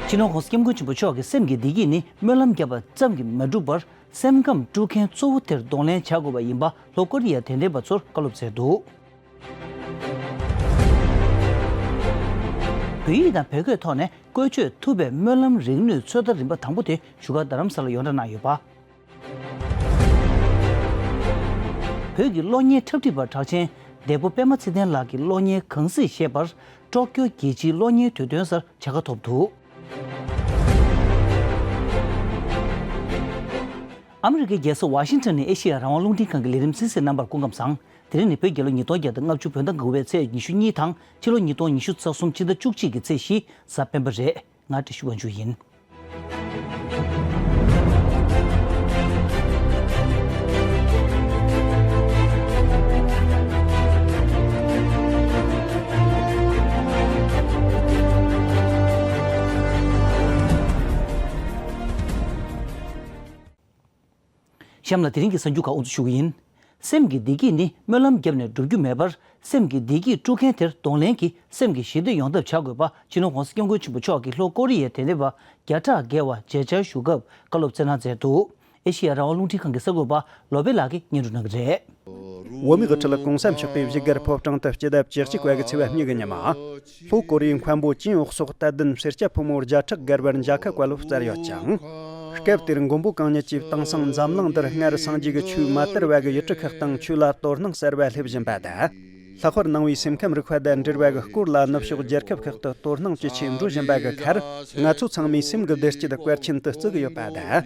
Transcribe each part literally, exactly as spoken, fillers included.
སྤྱི་ནོར་༸གོང་ས་༸སྐྱབས་མགོན་ཆེན་པོ་མཆོག་གི་སེམས་ཀྱི་བདེ་སྐྱིད་ནི་སྨོན་ལམ་བརྒྱབ་པ་ཙམ་གྱིས་མ་འགྲུབ་པར། སེམས་ཁམས་དཀྲུག་མཁན་གཙོ་བོ་དེར་གདོང་ལེན་བྱ་དགོས་པ་ཡིན་པ་ལྷོ་ཀོ་རི་ཡའི་དད་ལྡན་པ་ཚོར་བཀའ་སློབ་སྩལ་འདུག་བོད་ཡིག་དང་བོད་སྐད་ཐོག་ནས་བཀོལ་སྤྱོད་ཐུབ་པའི་སྨོན་ལམ་རིག་ནུས་ཚོད་ལྟ་རིམ་པ་དང་པོ་དེ་བཞུགས་སྒར་རྡ་རམ་ས་ལར་ཡོངས་བསྒྲགས་གནང་ཡོད་པ། བོད་ཀྱི་གློག་བརྙན་འཁྲབ་ཁྲིད་པ་གྲགས་ཅན་འདས་པོ་པད་མ་ཚེ་བརྟན་ལགས་ཀྱི་གློག་བརྙན་གང་སྲིད་ཞེས་པར་ཀྲོ་ཀྱོ་རྒྱལ་སྤྱིའི་གློག་བརྙན་དུས་སྟོན་སར་བྱ་དགའ་ཐོབ་འདུག་ཨ་མི་རི་ཀའི་རྒྱལ་ས་ཝ་ཤིང་ཊོན་ནས་ཨེ་ཤེ་ཡ་རང་དབང་རླུང་འཕྲིན་ཁང་གི་ལས་རིམ་གསན་གཟིགས་རྣམ་པར་སྐུ་ཁམས་བཟང་། དེ་རིང་ནི་བོད་རྒྱལ་ལོ་ཉིས་སྟོང་བརྒྱ་དང་ལྔ་བཅུ་བོད་ཟླ་དགུ་པའི་ཚེས་ཉི་ཤུ་གཉིས་དང་ཕྱི་ལོ་ཉིས་སྟོང་ཉི་ཤུ་རྩ་གསུམ་ཕྱི་ཟླ་བཅུ་གཅིག་གི་ཚེས་བཞི་གཟའ་སྤེན་པ་རེད། ང་བཀྲ་ཤིས་དབང་ཕྱུག་ཡིན། གཤམ་ལ་དེ་རིང་གི་གསར་འགྱུར་ཁག་དབུ་འཛུགས་ཞུ་གི་ཡིན། སེམས་ཀྱི་བདེ་སྐྱིད་ནི་སྨོན་ལམ་བརྒྱབ་ནས་འགྲུབ་རྒྱུ་མེད་པར། སེམས་ཀྱི་བདེ་སྐྱིད་དཀྲུག་མཁན་དེར་གདོང་ལེན་གྱིས་སེམས་ཀྱི་ཞི་བདེ་ཡོང་ཐབས་བྱ་དགོས་པ་སྤྱི་ནོར་༸གོང་ས་༸སྐྱབས་མགོན་ཆེན་པོ་མཆོག་གིས་ལྷོ་ཀོ་རི་ཡའི་དད་ལྡན་པ་བརྒྱ་ཕྲག་བརྒལ་བར་མཇལ་བཅར་ཞུ་སྐབས་བཀའ་སློབ་སྩལ་གནང་མཛད་འདུག་ཨེ་ཤེ་ཡ་རང་དབང་རླུང་འཕྲིན་ཁང་གི་གསར་འགོད་པ་ལོ་པེ་ལགས་ཀྱིས་སྙན་སྒྲོན་གནང་གི་རེད། བོད་མིའི་དབུ་ཁྲིད་༸གོང་ས་མཆོག་གིས་བཞུགས་སྒར་ཕོ་བྲང་དུ་སྤྱི་ཟླ་བཅུ་གཅིག་པ་གི་ཚེས་པ་གཉིས་ཀྱི་ཉི་མ། ལྷོ་ཀོ་རི་ཡའི་མཁན་པོ་ཅིན་འོག་སོགས་དད་ལྡན་སེར་སྐྱ་ཕོ་མོ་བརྒྱ་ཕྲག་བརྒལ་བར་མཇལ་ཁ་བཀའ་སློབ་སྩལ་ཡོད་ཅིང་། སྐབས་དེར་མགོན་པོ་གང་ཉིད་ཀྱིས་དེང་སང་འཛམ་གླིང་འདིར་སྔར་སངས་རྒྱས་ཀྱི་ཆོས་མ་དར་བ་གི་ཡུལ་གྲུ་ཁག་དང་ཆོས་ལ་དོ་སྣང་གསར་བ་སླེབས་བཞིན་པ་དང་། ལྷག་པར་ནང་པའི་སེམས་ཁམས་རིག་པ་དང་འབྲེལ་བ་གི་སྐོར་ལ་ནུབ་ཕྱོགས་རྒྱལ་ཁབ་ཁག་ཏུ་དོ་སྣང་ཇེ་ཆེ་འགྲོ་བཞིན་པ་གི་ཁར། ང་ཚོ་ཚང་མས་སེམས་ཀྱི་བདེ་སྐྱིད་གལ་ཆེན་དུ་བརྩི་གི་ཡོད་པ་དང་།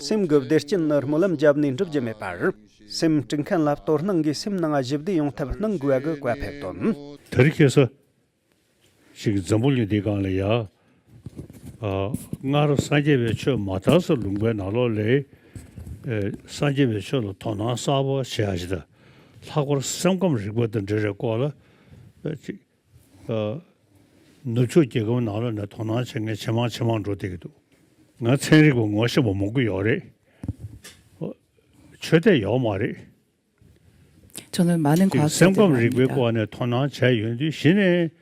སེམས་ཀྱི་བདེ་སྐྱིད་ནི་སྨོན་ལམ་བརྒྱབ་ནས་འགྲུབ་རྒྱུ་མེད་པར། སེམས་དཀྲུག་མཁན་ལ་དོ་སྣང་གིས་སེམས་ནང་ཞི་བདེ་ཡོང་ཐབས་གནང་དགོས་པ་གི་བཀའ་ཕེབས་དོན། དེ་རིང་ཁ་སང་ཞིག་འཛམ་བུ་གླིང་འདིའི་སྒང་ལ་ཡ། ཨ། སྔར་སངས་རྒྱས་པའི་ཆོས་མ་དར་ཟེར་ལུང་པའི་ནང་ལོགས་ལ། ཨེ། སངས་རྒྱས་པའི་ཆོས་ལ་དོ་སྣང་གསར་པ་བྱེད་ཡ་ཞིག་དང་། ལྷག་པར་སེམས་ཁམས་རིག་པ་དང་འབྲེལ་བའི་སྐོར་ལ། ཨེ། ཅིག་ཨ། ནུབ་ཕྱོགས་རྒྱལ་ཁབ་ནང་ལོགས་ནས་དོ་སྣང་བྱེད་མཁན་ཇེ་མང་ཇེ་མང་འགྲོ་བསྡད་ཀྱི་འདུག་ང་ཚན་རིག་པ་ངོ་ཤེས་པ་མང་པོ་ཡོད་རེད། ཆོས་དད་ཡོད་མ་རེད། 저는 많은 ཅིག་སེམས་ཁམས་རིག་པའི་과학자들을 སྐོར་ནས་དོ་སྣང་བྱས་ཡོང་དུས་གཞི་ནས།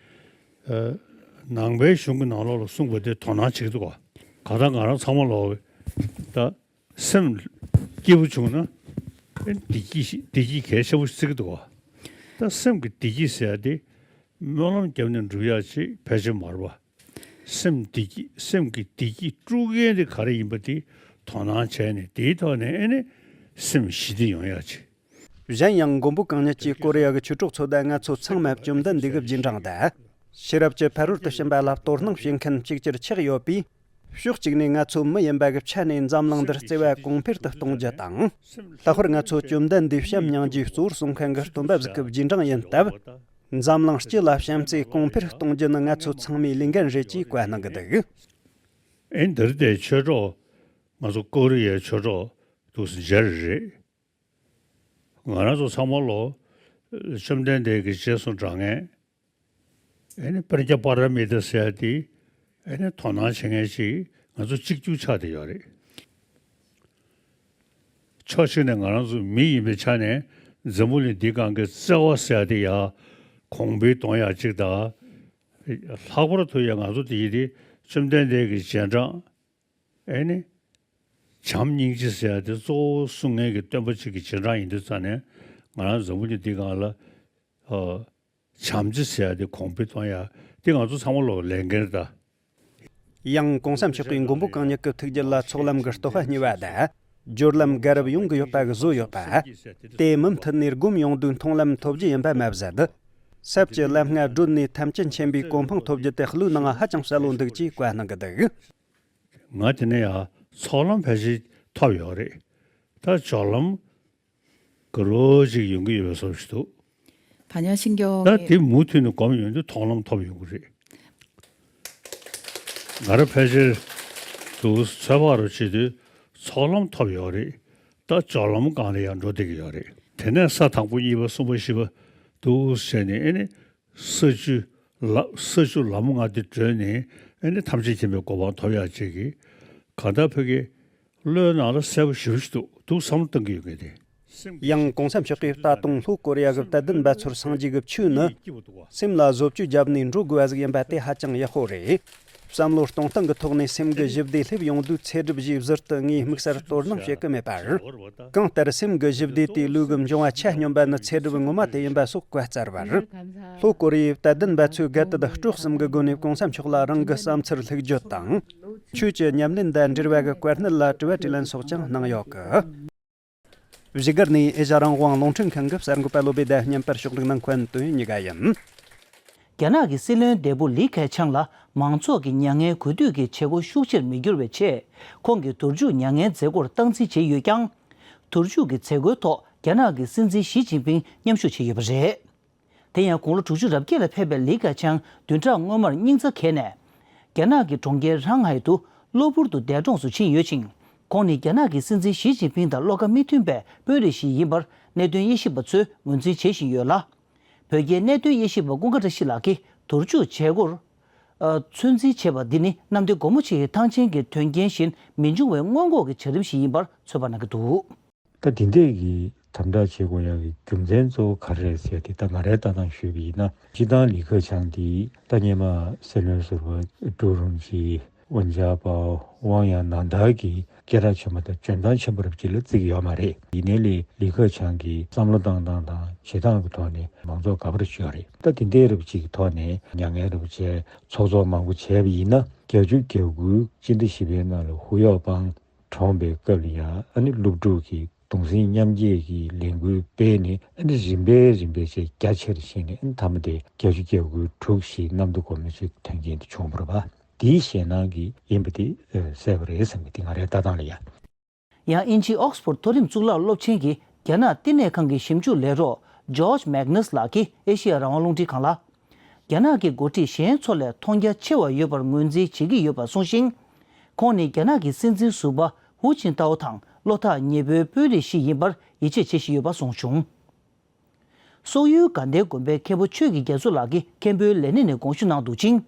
ཨ། ནང་པའི་གཞུང་གི་ནང་ལོགས་ལ་གསུངས་པ་དེ་དོ་སྣང་བྱེད་ཀྱི་འདུག་ག་གང་ལྟར་ང་རང་ཚང་མ་ལོག་ད། སེམས་སྐྱིད་པོ་བྱུང་ན། བདེ་སྐྱིད་ཞིག་བདེ་སྐྱིད་གལ་ཆེན་པོ་ཞིག་བརྩི་གི་འདུག་བ། ད་སེམས་ཀྱི་བདེ་སྐྱིད་ཟེར་ཡ་དེ། སྨོན་ལམ་བརྒྱབ་ནས་འགྲུབ་ཡ་ཅིག་ཕལ་ཆེར་མ་རེད་བ། སེམས་བདེ་སྐྱིད་སེམས་ཀྱི་བདེ་སྐྱིད་དཀྲུག་མཁན་དེ་ག་རེ་ཡིན་པ་དེ་དོ་སྣང་བྱས་ནས་དེའི་ཐོག་ནས་ཨེ་ནི་སེམས་ཞི་བདེ་ཡོང་ཡ་ཅིག་གཞན་ཡང་མགོན་པོ་གང་ཉིད་ཀྱིས་ཀོ་རི་ཡ་གི་ཆོས་གྲོགས་ཚོ་དང་ང་ཚོ་ཚང་མ་བཅོམ་ལྡན་འདས་ཀྱི་རྗེས་འབྲང་དང་། ཤེས་རབ་ཀྱི་ཕ་རོལ་ཏུ་ཕྱིན་པ་ལ་དོ་སྣང་བྱེད་མཁན་གཅིག་གྱུར་ཆགས་ཡོད་པས། ཕྱོགས་གཅིག་ནས་ང་ཚོ་མི་ཡིན་པ་གི་ཆ་ནས་འཛམ་གླིང་འདིར་བརྩེ་བ་གོང་འཕེལ་དུ་གཏོང་རྒྱུ་དང་། ལྷག་པར་ང་ཚོ་བཅོམ་ལྡན་འདས་བྱམས་སྙིང་རྗེ་གཙོ་བོར་བཟུང་མཁན་གྱི་སྟོན་པ་ཟིག་གི་རྗེས་འབྲང་ཡིན་སྟབས། འཛམ་གླིང་སྤྱི་ལ་བྱམས་བརྩེ་གོང་འཕེལ་གཏོང་རྒྱུ་ནི་ང་ཚོ་ཚང་མའི་ལས་འགན་རེད་ཅེས་བཀའ་གནང་གི་འདུག་ཨེ་འདིར་དེ་ཆོས་གྲོགས། ང་ཚོ་ཀོ་རི་ཡའི་ཆོས་གྲོགས་འདུག་སེ་མཇལ་རེ་རེད། ང་རང་ཚོ་ཚང་མ་ལོ། བཅོམ་ལྡན་འདས་ཀྱི་རྗེས་སུ་འབྲང་མཁན། ཨེ་ནི་པྲཛྙཱ་པཱ་ར་མི་ཏཱ་ཟེར་ཡ་དེ། ཨེ་ནི་དོ་སྣང་བྱེད་མཁན་ཞིག་ང་ཚོ་གཅིག་གྱུར་ཆགས་བསྡད་ཡོད་རེད། ཕྱོགས་གཅིག་ནས་ང་རང་ཚོ་མི་ཡིན་པའི་ཆ་ནས་འཛམ་བུ་གླིང་འདིའི་སྒང་གི་བརྩེ་བ་ཟེར་ཡ་དེ་ཡ་གོང་འཕེལ་གཏོང་ཡ་གཅིག་དང་། ལྷག་པར་དུ་ཡ་ང་ཚོ་དེ་ཡི་དེ་བཅོམ་ལྡན་འདས་ཀྱི་རྗེས་འབྲང་། ཨེ་ནི། བྱམས་སྙིང་རྗེ་ཟེར་ཡ་དེ་གཙོ་བོ་གསུང་མཁན་གྱི་སྟོན་པ་གཅིག་གི་རྗེས་འབྲང་ཡིན་དུས་ཙང་ནས་ང་རང་འཛམ་བུ་གླིང་འདིའི་སྒང་ལ། ཨ། བྱམས་བརྩེ་ཟེར་ཡ་དེ་གོང་འཕེལ་གཏོང་ཡ་དེ་ང་ཚོ་ཚང་མ་ལོ་ལས་འགན་རེད་ད། ཡང་གོང་ས་མཆོག་གིས་མགོན་པོ་གང་ཉིད་ཀྱི་ཐུགས་རྒྱུད་ལ་ཚོགས་ལམ་གྱི་བསྟོད་པ་བསྙིལ་བ་དང་། སྦྱོར་ལམ་དགའ་རབ་ཡོང་གི་ཡོད་པ་གི་བཟོ་ཡོད་པ། དེ་མུ་མཐུད་ནས་སྒོམ་ཡོང་དུས་མཐོང་ལམ་ཐོབ་རྒྱུ་ཡིན་པ་མ་ཟད། ཟབ་ཀྱི་ལམ་ལྔ་བགྲོད་ནས་ཐམས་ཅད་མཁྱེན་པའི་གོ་འཕང་ཐོབ་རྒྱུ་དེ་བློའི་ནང་ཧ་ཅང་གསལ་པོ་འདུག་ཅེས་བཀའ་གནང་གི་འདུག་ང་དེ་ནས་ཡང་ཚོགས་ལམ་ཕལ་ཆེར་ཐོབ་ཡོད་རེད། ད་སྦྱོར་ལམ་ག་རོ་ཅིག་ཡོང་གི་ཡོད་པའི་བཟོ་ཞིག་འདུག་ད་དེ་མུ་མཐུད་ནས་སྒོམ་ཡོང་དུས་མཐོང་ལམ་ཐོབ་ཡོང་གི་རེད། ང་རང་ཕལ་ཆེར་དུ་ཚོད་དཔག་རུ་བྱེད་དུས་ཚོགས་ལམ་ཐོབ་ཡོད་རེད། ད་སྦྱོར་ལམ་སྒང་ལ་ཡང་འགྲོ་བསྡད་ཀྱི་ཡོད་རེད། དེ་ནས་ས་དང་པོ་གཉིས་པ་གསུམ་པ་བཞི་པ་འདུག་བྱས་ནས་ཨེ་ནི། ས་བཅུ་ལ་ས་བཅུ་ལམ་ལྔ་དེ་བགྲོད་ནས་ཨེ་ནི་ཐམས་ཅད་མཁྱེན་པའི་གོ་འཕང་ཐོབ་ཡག་ཅིག་གིས་གང་ལྟར་བོད་ཀྱི་བློའི་ནང་ལ་གསལ་པོ་ཞེ་པོ་ཞིག་འདུག་འདུག་བསམ་བློ་གཏོང་གི་ཡོད་མཁན་དེ། ཡང་གོང་ས་མཆོག་གིས་ད་དུང་ལྷོ་ཀོ་རི་ཡ་གི་དད་ལྡན་པ་ཚོར་སངས་རྒྱས་ཀྱི་ཆོས་ནི་སེམས་ལ་བཟོ་བཅོས་བརྒྱབ་ནས་འགྲོ་དགོས་པ་ཟིག་ཡིན་པ་དེ་ཧ་ཅང་ཡག་པོ་རེད། བསམ་བློ་གཏོང་སྟངས་ཀྱི་ཐོག་ནས་སེམས་ཀྱི་ཞི་བདེ་སླེབས་ཡོང་དུས་ཚེ་སྒྲུབ་ཞེས་ཟུར་དུ་ངས་དམིགས་བསལ་དོ་སྣང་བྱེད་ཀྱི་མེད་པར། གང་ལྟར་སེམས་ཀྱི་ཞི་བདེ་དེའི་ལུས་ཀྱི་འབྱུང་བ་ཆ་སྙོམས་པ་ནི་ཚེ་སྒྲུབ་ངོ་མ་དེ་ཡིན་པ་སོགས་བཀའ་སྩལ་བར། ལྷོ་ཀོ་རི་ཡའི་དད་ལྡན་པ་ཚོས་དགའ་དད་སྤྲོ་གསུམ་གྱི་སྒོ་ནས་གོང་ས་མཆོག་ལ་རང་གི་བསམ་ཚུལ་ལྷུག་བརྗོད་དང་། ཆོས་ཀྱི་ཉམས་ལེན་དང་འབྲེལ་བ་གི་བཀའ་སྣོད་ལ་དྲི་བ་དྲིས་ལན་སོགས་ཀྱང་གནང་ཡོད་གི། བཞུགས་སྒར་ནས་ཨེ་ཤ་རང་དབང་རླུང་འཕྲིན་ཁང་གི་གསར་འགོད་པ་བློ་བྷེ་དང་མཉམ་པར་ཕྱོགས་སྒྲིག་གནང་མཁན་དོན་གཉིས་ཀ་ཡིན། རྒྱ་ནག་གི་སྲིད་བློན་འདས་པོ་ལི་ཁེ་ཆང་ལ་མང་ཚོགས་ཀྱི་མྱ་ངན་གུས་འདུད་ཀྱི་བྱེད་སྒོ་ཤུགས་ཆེར་མི་འགྱུར་བའི་ཆེད། ཁོང་གི་དུར་འཇུག་མྱ་ངན་མཛད་སྒོར་སྟངས་འཛིན་བྱས་ཡོད་ཀྱང་། དུར་འཇུག་གི་མཛད་སྒོའི་ཐོག་རྒྱ་ནག་གི་སྲིད་འཛིན་ཞི་ཅིན་ཕིང་མཉམ་ཞུགས་བྱས་ཡོད་པ་རེད། དེ་ཡང་དགུང་ལོ་དྲུག་ཅུ་རེ་བརྒྱད་ལ་ཕེབས་པའི་ལི་ཁེ་ཆང་བདུན་ཕྲག་སྔོན་མར་སྙིང་རྩ་གས་ནས། རྒྱ་ནག་གི་གྲོང་ཁྱེར་ཧྲང་ཧའེ་དུ་གློ་བུར་དུ་འདས་གྲོངས་སུ་ཕྱིན་ཡོད་ཅིང་། ཁོང་ནི་རྒྱ་ནག་གི་སྲིད་འཛིན་ཞི་ཅིན་ཕིང་དང་བློ་ཁ་མི་མཐུན་པའི་དཔོན་རིགས་ཤིག་ཡིན་པར་གནད་དོན་དབྱེ་ཞིབ་པ་ཚོས་ངོས་འཛིན་བྱེད་བཞིན་ཡོད་ལ། བོད་རྒྱའི་གནད་དོན་དབྱེ་ཞིབ་པ་ཀུན་དགའ་བཀྲ་ཤིས་ལགས་ཀྱིས་དུར་འཇུག་བྱེད་སྒོར། ཨ། ཚོད་འཛིན་བྱས་པ་འདི་ནི་གནམ་བདེ་སྒོ་མོ་ཆེའི་ཐང་ཆེན་གྱི་དོན་རྐྱེན་བཞིན་མི་འབྱུང་བའི་སྔོན་འགོག་གི་བྱ་རིམ་ཞིག་ཡིན་པར་ཚོད་དཔག་གནང་གི་འདུག། ད་དེ་འདྲས་ཀྱི་དམ་དྲག་བྱེད་དགོས་ཡག་གི་རྒྱུ་མཚན་གཙོ་བོ་ག་རེ་རེད་ཟེར་ཏེ། ད་ང་རའི་ལྟ་སྟངས་ཞུས་པ་ཡིན་ན། སྤྱིར་བཏང་ལི་ཁེ་ཆང་འདི་ད་སྔོན་མ་སྲིད་བློན་ཟུར་པ་ཀྲུའུ་རུན་ཆི། ཝུན་ཅཱ་པའོ། ཝང་ཡང་ན་ད་གི་སྐད་གྲགས་ཆེན་པོ་དང་འཇོན་ཐང་ཆེན་པོ་རབ་ཅིག་ལ་བརྩི་གི་ཡོད་མ་རེད། ཡིན་ནའི་ལི་ལི་ཁེ་ཆང་གི་བསམ་བློ་བཏང་སྟངས་དང་བྱེད་སྟངས་ཀྱི་ཐོག་ནས་མང་ཚོགས་དགའ་པོ་རེ་ཞིག་ཡོད་རེད། ད་དེ་འདྲའི་རབ་ཅིག་གི་ཐོག་ནས་མྱ་ངན་རབ་བྱས་ཚོགས་གཙོ་མང་པོ་བྱས་པ་ཡིན་ན། བརྒྱད་ཅུ་གྱ་དགུ་སྤྱི་ཟླ་བཞི་པའི་ནང་ལ་ཧུ་ཡོ་པང་གྲོངས་པའི་སྐབས་ལ་ཡང་། ཨ་ནི་སློབ་ཕྲུག་གིས་གདུང་སེམས་མཉམ་སྐྱེད་ཀྱི་ལས་འགུལ་སྤེལ་ནས། ཨ་ནི་རིམ་པས་རིམ་པས་བྱས་རྒྱ་ཆེར་ཕྱིན་ནས། ཨ་ནི་མཐའ་མ་དེ་བརྒྱད་ཅུ་གྱ་དགུ་དྲུག་བཞི་གནམ་བདེ་སྒོ་མོ་ཆེའི་དོན་རྐྱེན་དེ་བྱུང་བ་རེད་པ། དེའི་ཞེད་སྣང་གིས་ཡིན་པ་དེ་གསལ་པོ་རེད་བསམ་གི། དེ་ང་རའི་ལྟ་སྟངས་ལ་ཡ། ཡང་དབྱིན་ཇིའི་ཨོག་སི་ཕོར་ཌི་མཐོ་རིམ་གཙུག་ལག་སློབ་ཆེན་གྱི་རྒྱ་ནག་བསྟི་གནས་ཁང་གི་ཞིབ་འཇུག་ལས་རོགས་ཇོརྗ་མེག་ནས་ལགས་ཀྱིས་ཨེ་ཤེ་ཡ་རང་དབང་རླུང་འཕྲིན་ཁང་ལ། རྒྱ་ནག་གི་འགོ་ཁྲིད་གཞན་ཚོ་ལས་མཐོང་རྒྱ་ཆེ་བ་ཡོད་པར་ངོས་འཛིན་བྱེད་ཀྱི་ཡོད་པ་གསུངས་ཤིང་། ཁོང་ནི་རྒྱ་ནག་གི་སྲིད་འཛིན་ཟུར་པ་ཧུའུ་ཅིན་ཏའོ་དང་བློ་ཐག་ཉེ་པོའི་དཔོན་རིགས་ཤིག་ཡིན་པར་ཡིད་ཆེས་བྱེད་བཞིན་ཡོད་པ་གསུངས་བྱུང་། སོག་ཡུལ་དགའ་ལྡན་དགོན་པའི་མཁན་པོ་ཆོས་ཀྱི་རྒྱ་མཚོ་ལགས་ཀྱིས་མཁན་པོའི་ལས་གནས་ནས་དགོངས་ཞུ་གནང་འདུག་ཅིང་།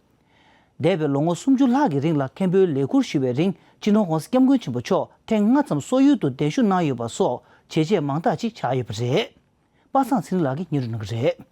འདས་པའི་ལོ་ངོ་སུམ་ཅུ་ལྷག་གི་རིང་ལ་མཁན་པོའི་ལས་ཁུར་ཞུས་པའི་རིང་། སྤྱི་ནོར་༧གོང་ས་༧སྐྱབས་མགོན་ཆེན་པོ་མཆོག་ཐེངས་ལྔ་ཙམ་སོག་ཡུལ་དུ་གདན་ཞུ་གནང་ཡོད་པ་སོགས་བྱས་རྗེས་མང་དག་ཅིག་ཆགས་ཡོད་པ་རེད། པ་སངས་ཚེ་རིང་ལགས་ཀྱིས་སྙན་སྒྲོན་གནང་གི་རེད།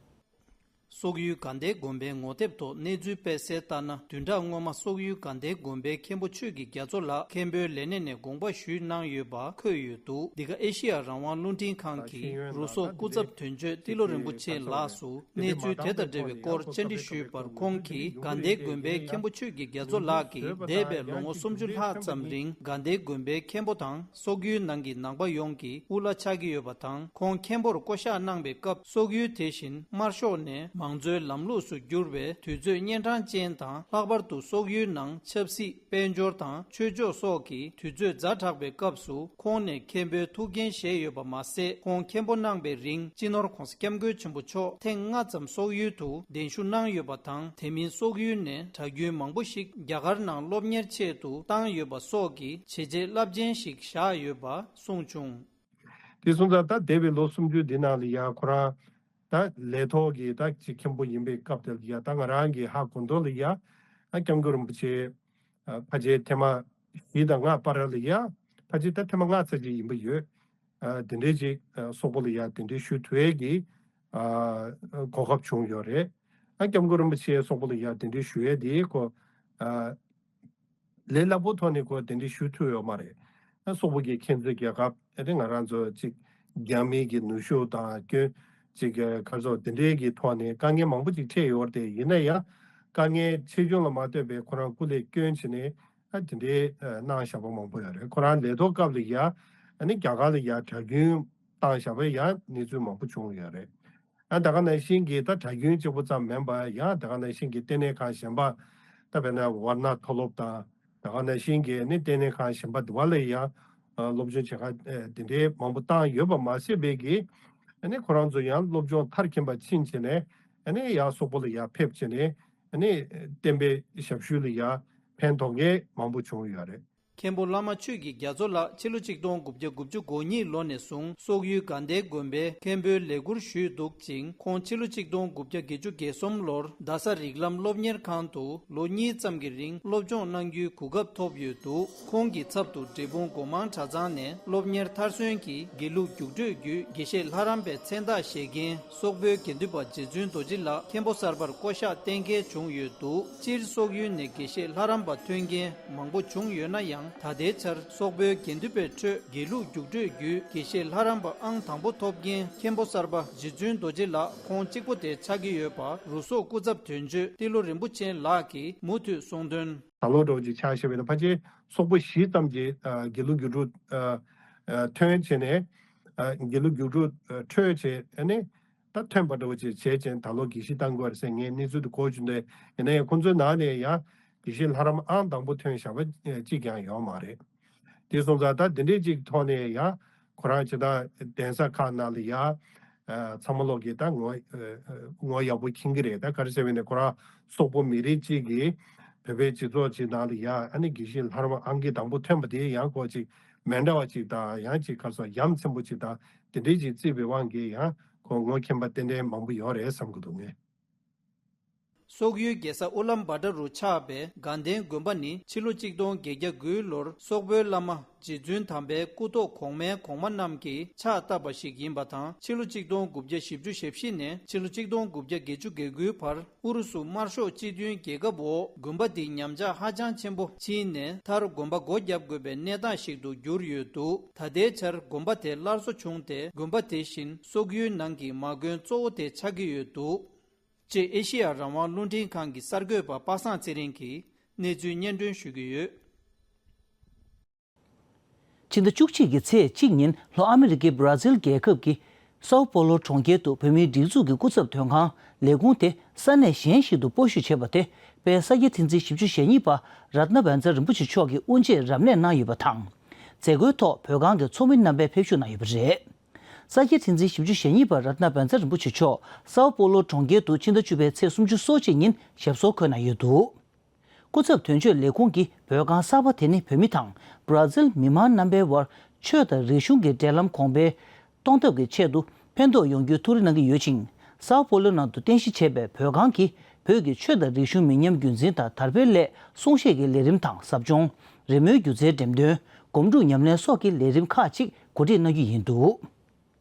སོག་ཡུལ་དགའ་ལྡན་དགོན་པའི་ངོ་དེབ་ཐོག་གནས་ཚུལ་སྤེལ་གསལ་ལྟར་ན། བདུན་ཕྲག་སྔོན་མ་སོག་ཡུལ་དགའ་ལྡན་དགོན་པའི་མཁན་པོ་ཆོས་ཀྱི་རྒྱ་མཚོ་ལགས་མཁན་པོའི་ལས་གནས་ནས་དགོངས་པ་ཞུས་གནང་ཡོད་པ་འཁོད་ཡོད་འདུག། འདི་ག་ཨེ་ཤེ་ཡ་རང་དབང་རླུང་འཕྲིན་ཁང་གིས་རུ་སོག་སྐུ་ཚབ་དོན་གཅོད་ཏི་ལོ་རིན་པོ་ཆེ་ལགས་སུ་གནས་ཚུལ་དེ་དང་འབྲེལ་བའི་སྐོར་བཅར་འདྲི་ཞུས་པར། ཁོང་གིས་དགའ་ལྡན་དགོན་པའི་མཁན་པོ་ཆོས་ཀྱི་རྒྱ་མཚོ་ལགས་ཀྱིས་འདས་པའི་ལོ་ངོ་སུམ་ཅུ་ལྷག་ཙམ་རིང་དགའ་ལྡན་དགོན་པའི་མཁན་པོ་དང་སོག་ཡུལ་ནང་གི་ནང་པ་ཡོངས་ཀྱི་དབུ་བླ་ཆགས་ཀྱི་ཡོད་པ་དང་། ཁོང་མཁན་པོར་བསྐོ་གཞག་གནང་པའི་སྐབས། སོག་ཡུལ་དེ་བཞིན་དམར་ཤོག་ནས་མང་གཙོའི་ལམ་ལུགས་སུ་བསྒྱུར་བའི་དུས་ཚོད་གཉན་འཕྲང་ཅན་དང་། ལྷག་པར་དུ་སོག་ཡུལ་ནང་ཆབ་སྲིད། དཔལ་འབྱོར་དང་ཆོས་ཕྱོགས་སོགས་ཀྱི་དུས་ཚོད་ཛ་དྲག་པའི་སྐབས་སུ། ཁོང་ནས་མཁན་པོའི་ཐུགས་འགན་བཞེས་ཡོད་པ་མ་ཟད། ཁོང་མཁན་པོ་གནང་པའི་རིང་། སྤྱི་ནོར་༧གོང་ས་༧སྐྱབས་མགོན་ཆེན་པོ་མཆོག་ཐེངས་ལྔ་ཙམ་སོག་ཡུལ་དུ་གདན་ཞུ་གནང་ཡོད་པ་དང་། དེ་མིན་སོག་ཡུལ་ནས་གྲྭ་རྒྱུན་མང་པོ་ཞིག་རྒྱ་གར་ནང་སློབ་གཉེར་ཆེད་དུ་བཏང་ཡོད་པ་སོགས་ཀྱི་བྱས་རྗེས་རླབས་ཆེན་ཞིག་བཞག་ཡོད་པ་གསུངས་བྱུང་། དེ་སོང་ཙང་ད་འདས་པའི་ལོ་སུམ་ཅུ་འདི་ནང་ལ་ཡ་ཁོ་རང་ད་ལས་ཐོག་གི་ད་ཅིག་མཁན་པོ་ཡིན་པའི་སྐབས་དེ་ལ་ཡ། ད་ང་རང་གི་ཧ་གོ་མདོ་ལ་ཡ། ཨ། སྐྱབས་མགོན་རིན་པོ་ཆེ། ཨ། ཕལ་ཆེར་ཐེངས་མ་བཞི་དང་ལྔ་བར་ལ་ཡ། ཕལ་ཆེར་ད་ཐེངས་མ་ལྔ་ཙམ་ཅིག་ཡིན་པ་ཡོད། ཨ། དེ་འདྲའི་ཅིག་ཨ། སོག་པོ་ལ་ཡ་གདན་འདྲེན་ཞུ་ཐུབ་ཡས་ཀྱི། ཨ། གོ་སྐབས་བྱུང་ཡོད་རེད། ཨ། སྐྱབས་མགོན་རིན་པོ་ཆེ་སོག་པོ་ལ་ཡ་གདན་འདྲེན་ཞུ་ཡས་དེ་ཁོ། ཨ། ལས་སླ་པོ་ཐོག་ནས་ཁོ་གདན་འདྲེན་ཞུ་ཐུབ་ཡོད་མ་རེད། ཨ། སོག་པོ་གི་མཁྱེན་བརྩེ་རྒྱལ་ཁབ། ཨ་ནི་ང་རང་ཚོ་ཅིག་རྒྱ་མི་གི་ནུས་ཤུགས་དང་སྐྱོན། ཅིག་ག་རེ་ཟེར། དེ་འདྲའི་གི་ཐོག་ནས་དཀའ་ངལ་མང་པོ་ཅིག་འཕྲད་ཡོད་རེད་དེ། ཡིན་ན་ཡང་དཀའ་ངལ་ཆེ་ཆུང་ལ་མ་ལྟོས་པའི་ཁོ་རང་སྐུ་ལས་བསྐྱོན་བྱས་ནས། ཨ། དེ་འདྲའི་ཨ། གནང་བཞག་པ་མང་པོ་ཡོད་རེད། ཁོ་རང་ལས་ཐོག་སྐབས་ལ་ཡ། ཨ་ནི་རྒྱ་གར་ལ་ཡ་གྲྭ་རྒྱུན་བཏང་བཞག་པའི་ཡ་གནས་ཚུལ་མང་པོ་བྱུང་ཡོད་རེད། ཨ། ད་ག་ནང་བཞིན་གྱི་ད་གྲྭ་རྒྱུན་གཅིག་པོ་ཙམ་མིན་པ་ཡང་། ད་ག་ནང་བཞིན་གྱི་ལྟེ་གནས་ཁང་གཞན་པ། ད་དཔེར་ན་ཝར་ན་མཐོ་སློབ་དང་། ད་ག་ནང་བཞིན་གྱི་ནི་ལྟེ་གནས་ཁང་གཞན་པ་དེ་བ་ལ་ཡང་། ཨ། སློབ་སྦྱོང་བྱེད་མཁན་དེ་འདྲའི་མང་པོ་བཏང་ཡོད་པ་མ་ཟད་པའི་གི། ཨ་ནི་ཁོ་རང་ཚོ་ཡང་སློབ་སྦྱོང་མཐར་ཕྱིན་པ་ཕྱིན་བྱས་ནས། ཨ་ནི་ཡང་སོག་པོ་ལ་ཡང་ཕེབས་བྱས་ནས། ཨ་ནི་བསྟན་པའི་ཞབས་ཞུ་ལ་ཡང་ཕན་ཐོགས་མཁན་མང་པོ་བྱུང་ཡོད་རེད། མཁན་པོ་བླ་མ་ཆོས་ཀྱི་རྒྱ་མཚོ་ལགས་ཕྱི་ལོ་ཆིག་སྟོང་དགུ་བརྒྱ་དགུ་བཅུ་གོ་གཉིས་ལོ་ནས་བཟུང་སོག་ཡུལ་དགའ་ལྡན་དགོན་པའི་མཁན་པོའི་ལས་ཁུར་ཞུས་འདུག་ཅིང་། ཁོང་ཕྱི་ལོ་ཆིག་སྟོང་དགུ་བརྒྱ་བརྒྱད་ཅུ་གྱ་གསུམ་ལོར་རྡ་ས་རིགས་ལམ་སློབ་གཉེར་ཁང་དུ་ལོ་གཉིས་ཙམ་གྱི་རིང་སློབ་སྦྱོང་གནང་རྒྱུའི་གོ་སྐབས་ཐོབ་ཡོད་འདུག་ཁོང་གི་ཚབ་ཏུ་འབྲས་སྤུངས་སྒོ་མང་གྲྭ་ཚང་ནས་སློབ་གཉེར་མཐར་སོན་གྱིས་དགེ་ལུགས་རྒྱུགས་སྤྲོད་བརྒྱུད་དགེ་བཤེས་ལྷ་རམས་པའི་མཚན་རྟགས་བཞེས་མཁན་སོག་པོའི་དགེ་འདུན་པ་རྗེ་བཙུན་རྡོ་རྗེ་ལགས་མཁན་པོ་གསར་པར་བསྐོ་གཞག་གཏན་འཁེལ་བྱུང་ཡོད་འདུག་སྤྱིར་སོག་ཡུལ་ནས་དགེ་བཤེས་ལྷ་རམས་པ་ཐོན་མཁན་མང་པོ་བྱུང་ཡོད་ན་ཡང་། ད་ལྟའི་ཆར་སོག་པོའི་དགེ་འདུན་པའི་ཁྲོད་དགེ་ལུགས་རྒྱུགས་སྤྲོད་བརྒྱུད་དགེ་བཤེས་ལྷ་རམས་པ་ཨང་དང་པོ་ཐོབ་མཁན་མཁན་པོ་གསར་པ་རྗེ་བཙུན་རྡོ་རྗེ་ལགས་ཁོང་གཅིག་པོ་དེ་ཆགས་ཀྱི་ཡོད་པ་རུ་སོག་སྐུ་ཚབ་དོན་གཅོད་ཏི་ལོ་རིན་པོ་ཆེ་ལགས་ཀྱིས་མུ་མཐུད་གསུངས་དོན། ད་ལོ་འདྲ་བོ་ཅིག་ཆགས་བཞག་པ་ཡིན་ན་ཕལ་ཆེར་སོག་པོ་བཞི་ཙམ་གྱིས་ཨ་དགེ་ལུགས་རྒྱུགས་སྤྲོད་ཨ་ཨ་ཐོན་བྱས་ནས་ཨ་དགེ་ལུགས་རྒྱུགས་སྤྲོད་ཨ་འཕྲོད་བྱས་ཨ་ནི་ད་ཐོན་པ་འདྲ་བོ་ཅིག་བྱས་ཙང་ད་ལོ་དགེ་བཤེས་བཏང་དགོས་རེད་ཟེར་ངས་གནས་ཚུལ་དེ་གོ་བྱུང་། དེ་ཡིན་ན་ཡང་ཁོང་ཚོའི་ནང་ནས་ཡང་དགེ་བཤེས་ལྷ་རམས་ཨང་དང་པོ་ཐོན་བཞག་པ་ཨ་གཅིག་ཀྱང་ཡོད་མ་རེད། དེ་སོང་ཙང་ད་དེ་འདྲའི་ཅིག་ཐོག་ནས་ཡང་ཁོ་རང་ཇི་ལྟར་གདན་ས་ཁག་ནང་ལ་ཡང་ཨ་ཚང་མ་ལོག་གིས་ད་ངོ་ཨ་ངོ་ཡག་པོ་མཁྱེན་གྱི་རེད། ད་ག་རེ་ཟེར་བས་ན་ཁོ་རང་སོག་པོ་མི་རིགས་གཅིག་གིས་བོད་པའི་སྤྱི་ཚོགས་ཅིག་ནང་ལ་ཡང་ཨ་ནི་དགེ་བཤེས་ལྷ་རམས་ཨང་ཀི་དང་པོ་ཐོན་པ་དེ་ཡང་ཁོ་ཅིག་མི་འདྲ་བ་ཅིག་དང་ཡང་ཅིག་ག་རེ་ཟེར་ཡ་མཚན་པོ་ཅིག་དང་དེ་འདྲའི་ཅིག་བརྩིས་པའི་དབང་གིས་ཡང་ཁོ་ངོ་མཁྱེན་པ་ཏན་ཏན་མང་པོ་ཡོད་རེད་བསམ་གྱི་འདུག་ངས། སོག་ཡུལ་རྒྱལ་ས་ཨུ་ལམ་བྷ་ཏྲ་རུ་ཆགས་པའི་དགའ་ལྡན་དགོན་པ་ནི་ཕྱི་ལོ་ཆིག་སྟོང་བརྒྱད་བརྒྱ་དགུའི་ལོར་སོག་པོའི་བླ་མ་རྗེ་བཙུན་དམ་པའི་སྐུ་ཐོག་གོང་མའི་གོང་མ་རྣམས་ཀྱིས་ཕྱག་བཏབ་པ་ཞིག་ཡིན་པ་དང་། ཕྱི་ལོ་ཆིག་སྟོང་དགུ་བརྒྱ་བཞི་བཅུ་ཞེ་བཞི་ནས་ཕྱི་ལོ་ཆིག་སྟོང་དགུ་བརྒྱ་བརྒྱད་ཅུ་གྱ་དགུའི་བར་ཨུ་རུ་སུ་དམར་ཤོག་སྤྱི་མཐུན་རྒྱལ་ཁབ་འོག་དགོན་པ་འདི་ཉམས་ཆག་ཧ་ཅང་ཆེན་པོ་ཕྱིན་ནས་མཐར་དགོན་པ་སྒོ་བརྒྱབ་དགོས་པའི་གནས་སྟངས་ཤིག་ཏུ་གྱུར་ཡོད་འདུག་ད་ལྟའི་ཆར་དགོན་པ་དེ་སླར་གསོ་བྱུང་སྟེ་དགོན་པ་དེ་བཞིན་སོག་ཡུལ་ནང་གི་མ་དགོན་གཙོ་བོ་དེ་ཆགས་ཀྱི་ཡོད་འདུག་ཅེས་ཨེ་ཤེ་ཡ་རང་དབང་རླུང་འཕྲིན་ཁང་གི་གསར་འགོད་པ་པ་སངས་ཚེ་རིང་གིས་གནས་ཚུལ་སྙན་སྒྲོན་ཞུ་གི་ཡོད། ཕྱི་ཟླ་བཅུ་གཅིག་གི་ཚེས་གཅིག་ཉིན་ལྷོ་ཨ་མི་རི་ཀའི་བྷ་ར་ཛིལ་རྒྱལ་ཁབ་ཀྱི་སའོ་པོ་ལོ་གྲོང་ཁྱེར་དུ་བོད་མིའི་སྒྲིག་འཛུགས་ཀྱི་སྐུ་ཚབ་དོན་ཁང་ལས་ཁུངས་དེ་ས་གནས་གཞན་ཞིག་ཏུ་སྤོ་བཤུད་བྱས་པ་དེ་དཔལ་ས་སྐྱ་ཐེག་འཛིན་བཞི་བཅུ་ཞེ་གཉིས་པ་རཏྣ་བཛྲ་རིན་པོ་ཆེ་མཆོག་གིས་དབུ་འབྱེད་རབ་གནས་གནང་ཡོད་པ་དང་། མཛད་སྒོའི་ཐོག་བོད་ཁང་གི་ཚོགས་མི་རྣམ་པས་ཕེབས་ཞུགས་གནང་ཡོད་པ་རེད། ས་སྐྱ་ཐེག་འཛིན་བཞི་བཅུ་ཞེ་གཉིས་པ་རཏྣ་བཛྲ་རིན་པོ་ཆེ་མཆོག་སའོ་པོ་ལོ་གྲོང་ཁྱེར་དུ་ཕྱི་ཟླ་བཅུ་པའི་ཚེས་སུམ་ཅུ་སོ་གཅིག་ཉིན་ཞབས་སོར་འཁོད་གནང་ཡོད་འདུག་སྐུ་ཚབ་དོན་གཅོད་ལས་ཁུངས་ཀྱིས་བོད་ཁང་གསར་པ་དེ་ནི་བོད་མི་དང་བྷ་ར་ཛིལ་མི་མང་རྣམ་པའི་དབར་ཆོས་དང་རིག་གཞུང་གི་འབྲེལ་ལམ་གོང་འཕེལ་གཏོང་ཐབས་ཀྱི་ཆེད་དུ་ཕན་ཐོགས་ཡོང་རྒྱུའི་ཐུགས་རེ་གནང་གི་ཡོད་ཅིང་། སའོ་པོ་ལོ་ནང་དུ་རྟེན་གཞི་བྱས་པའི་བོད་ཁང་གིས་བོད་ཀྱི་ཆོས་དང་རིག་གཞུང་མི་ཉམས་རྒྱུན་འཛིན་དང་དར་སྤེལ་སླད་གསུང་བཤད་ཀྱི་ལས་རིམ་དང་ཟབ་སྦྱོང་། རི་མོའི་སྒྱུ་རྩལ་འགྲེམས་སྟོན། སྒོམ་སྒྲུབ་ཉམས་ལེན་སོགས་ཀྱི་ལས་རིམ་ཁག་ཅིག་གོ་སྒྲིག་གནང་རྒྱུ་ཡིན་འདུག་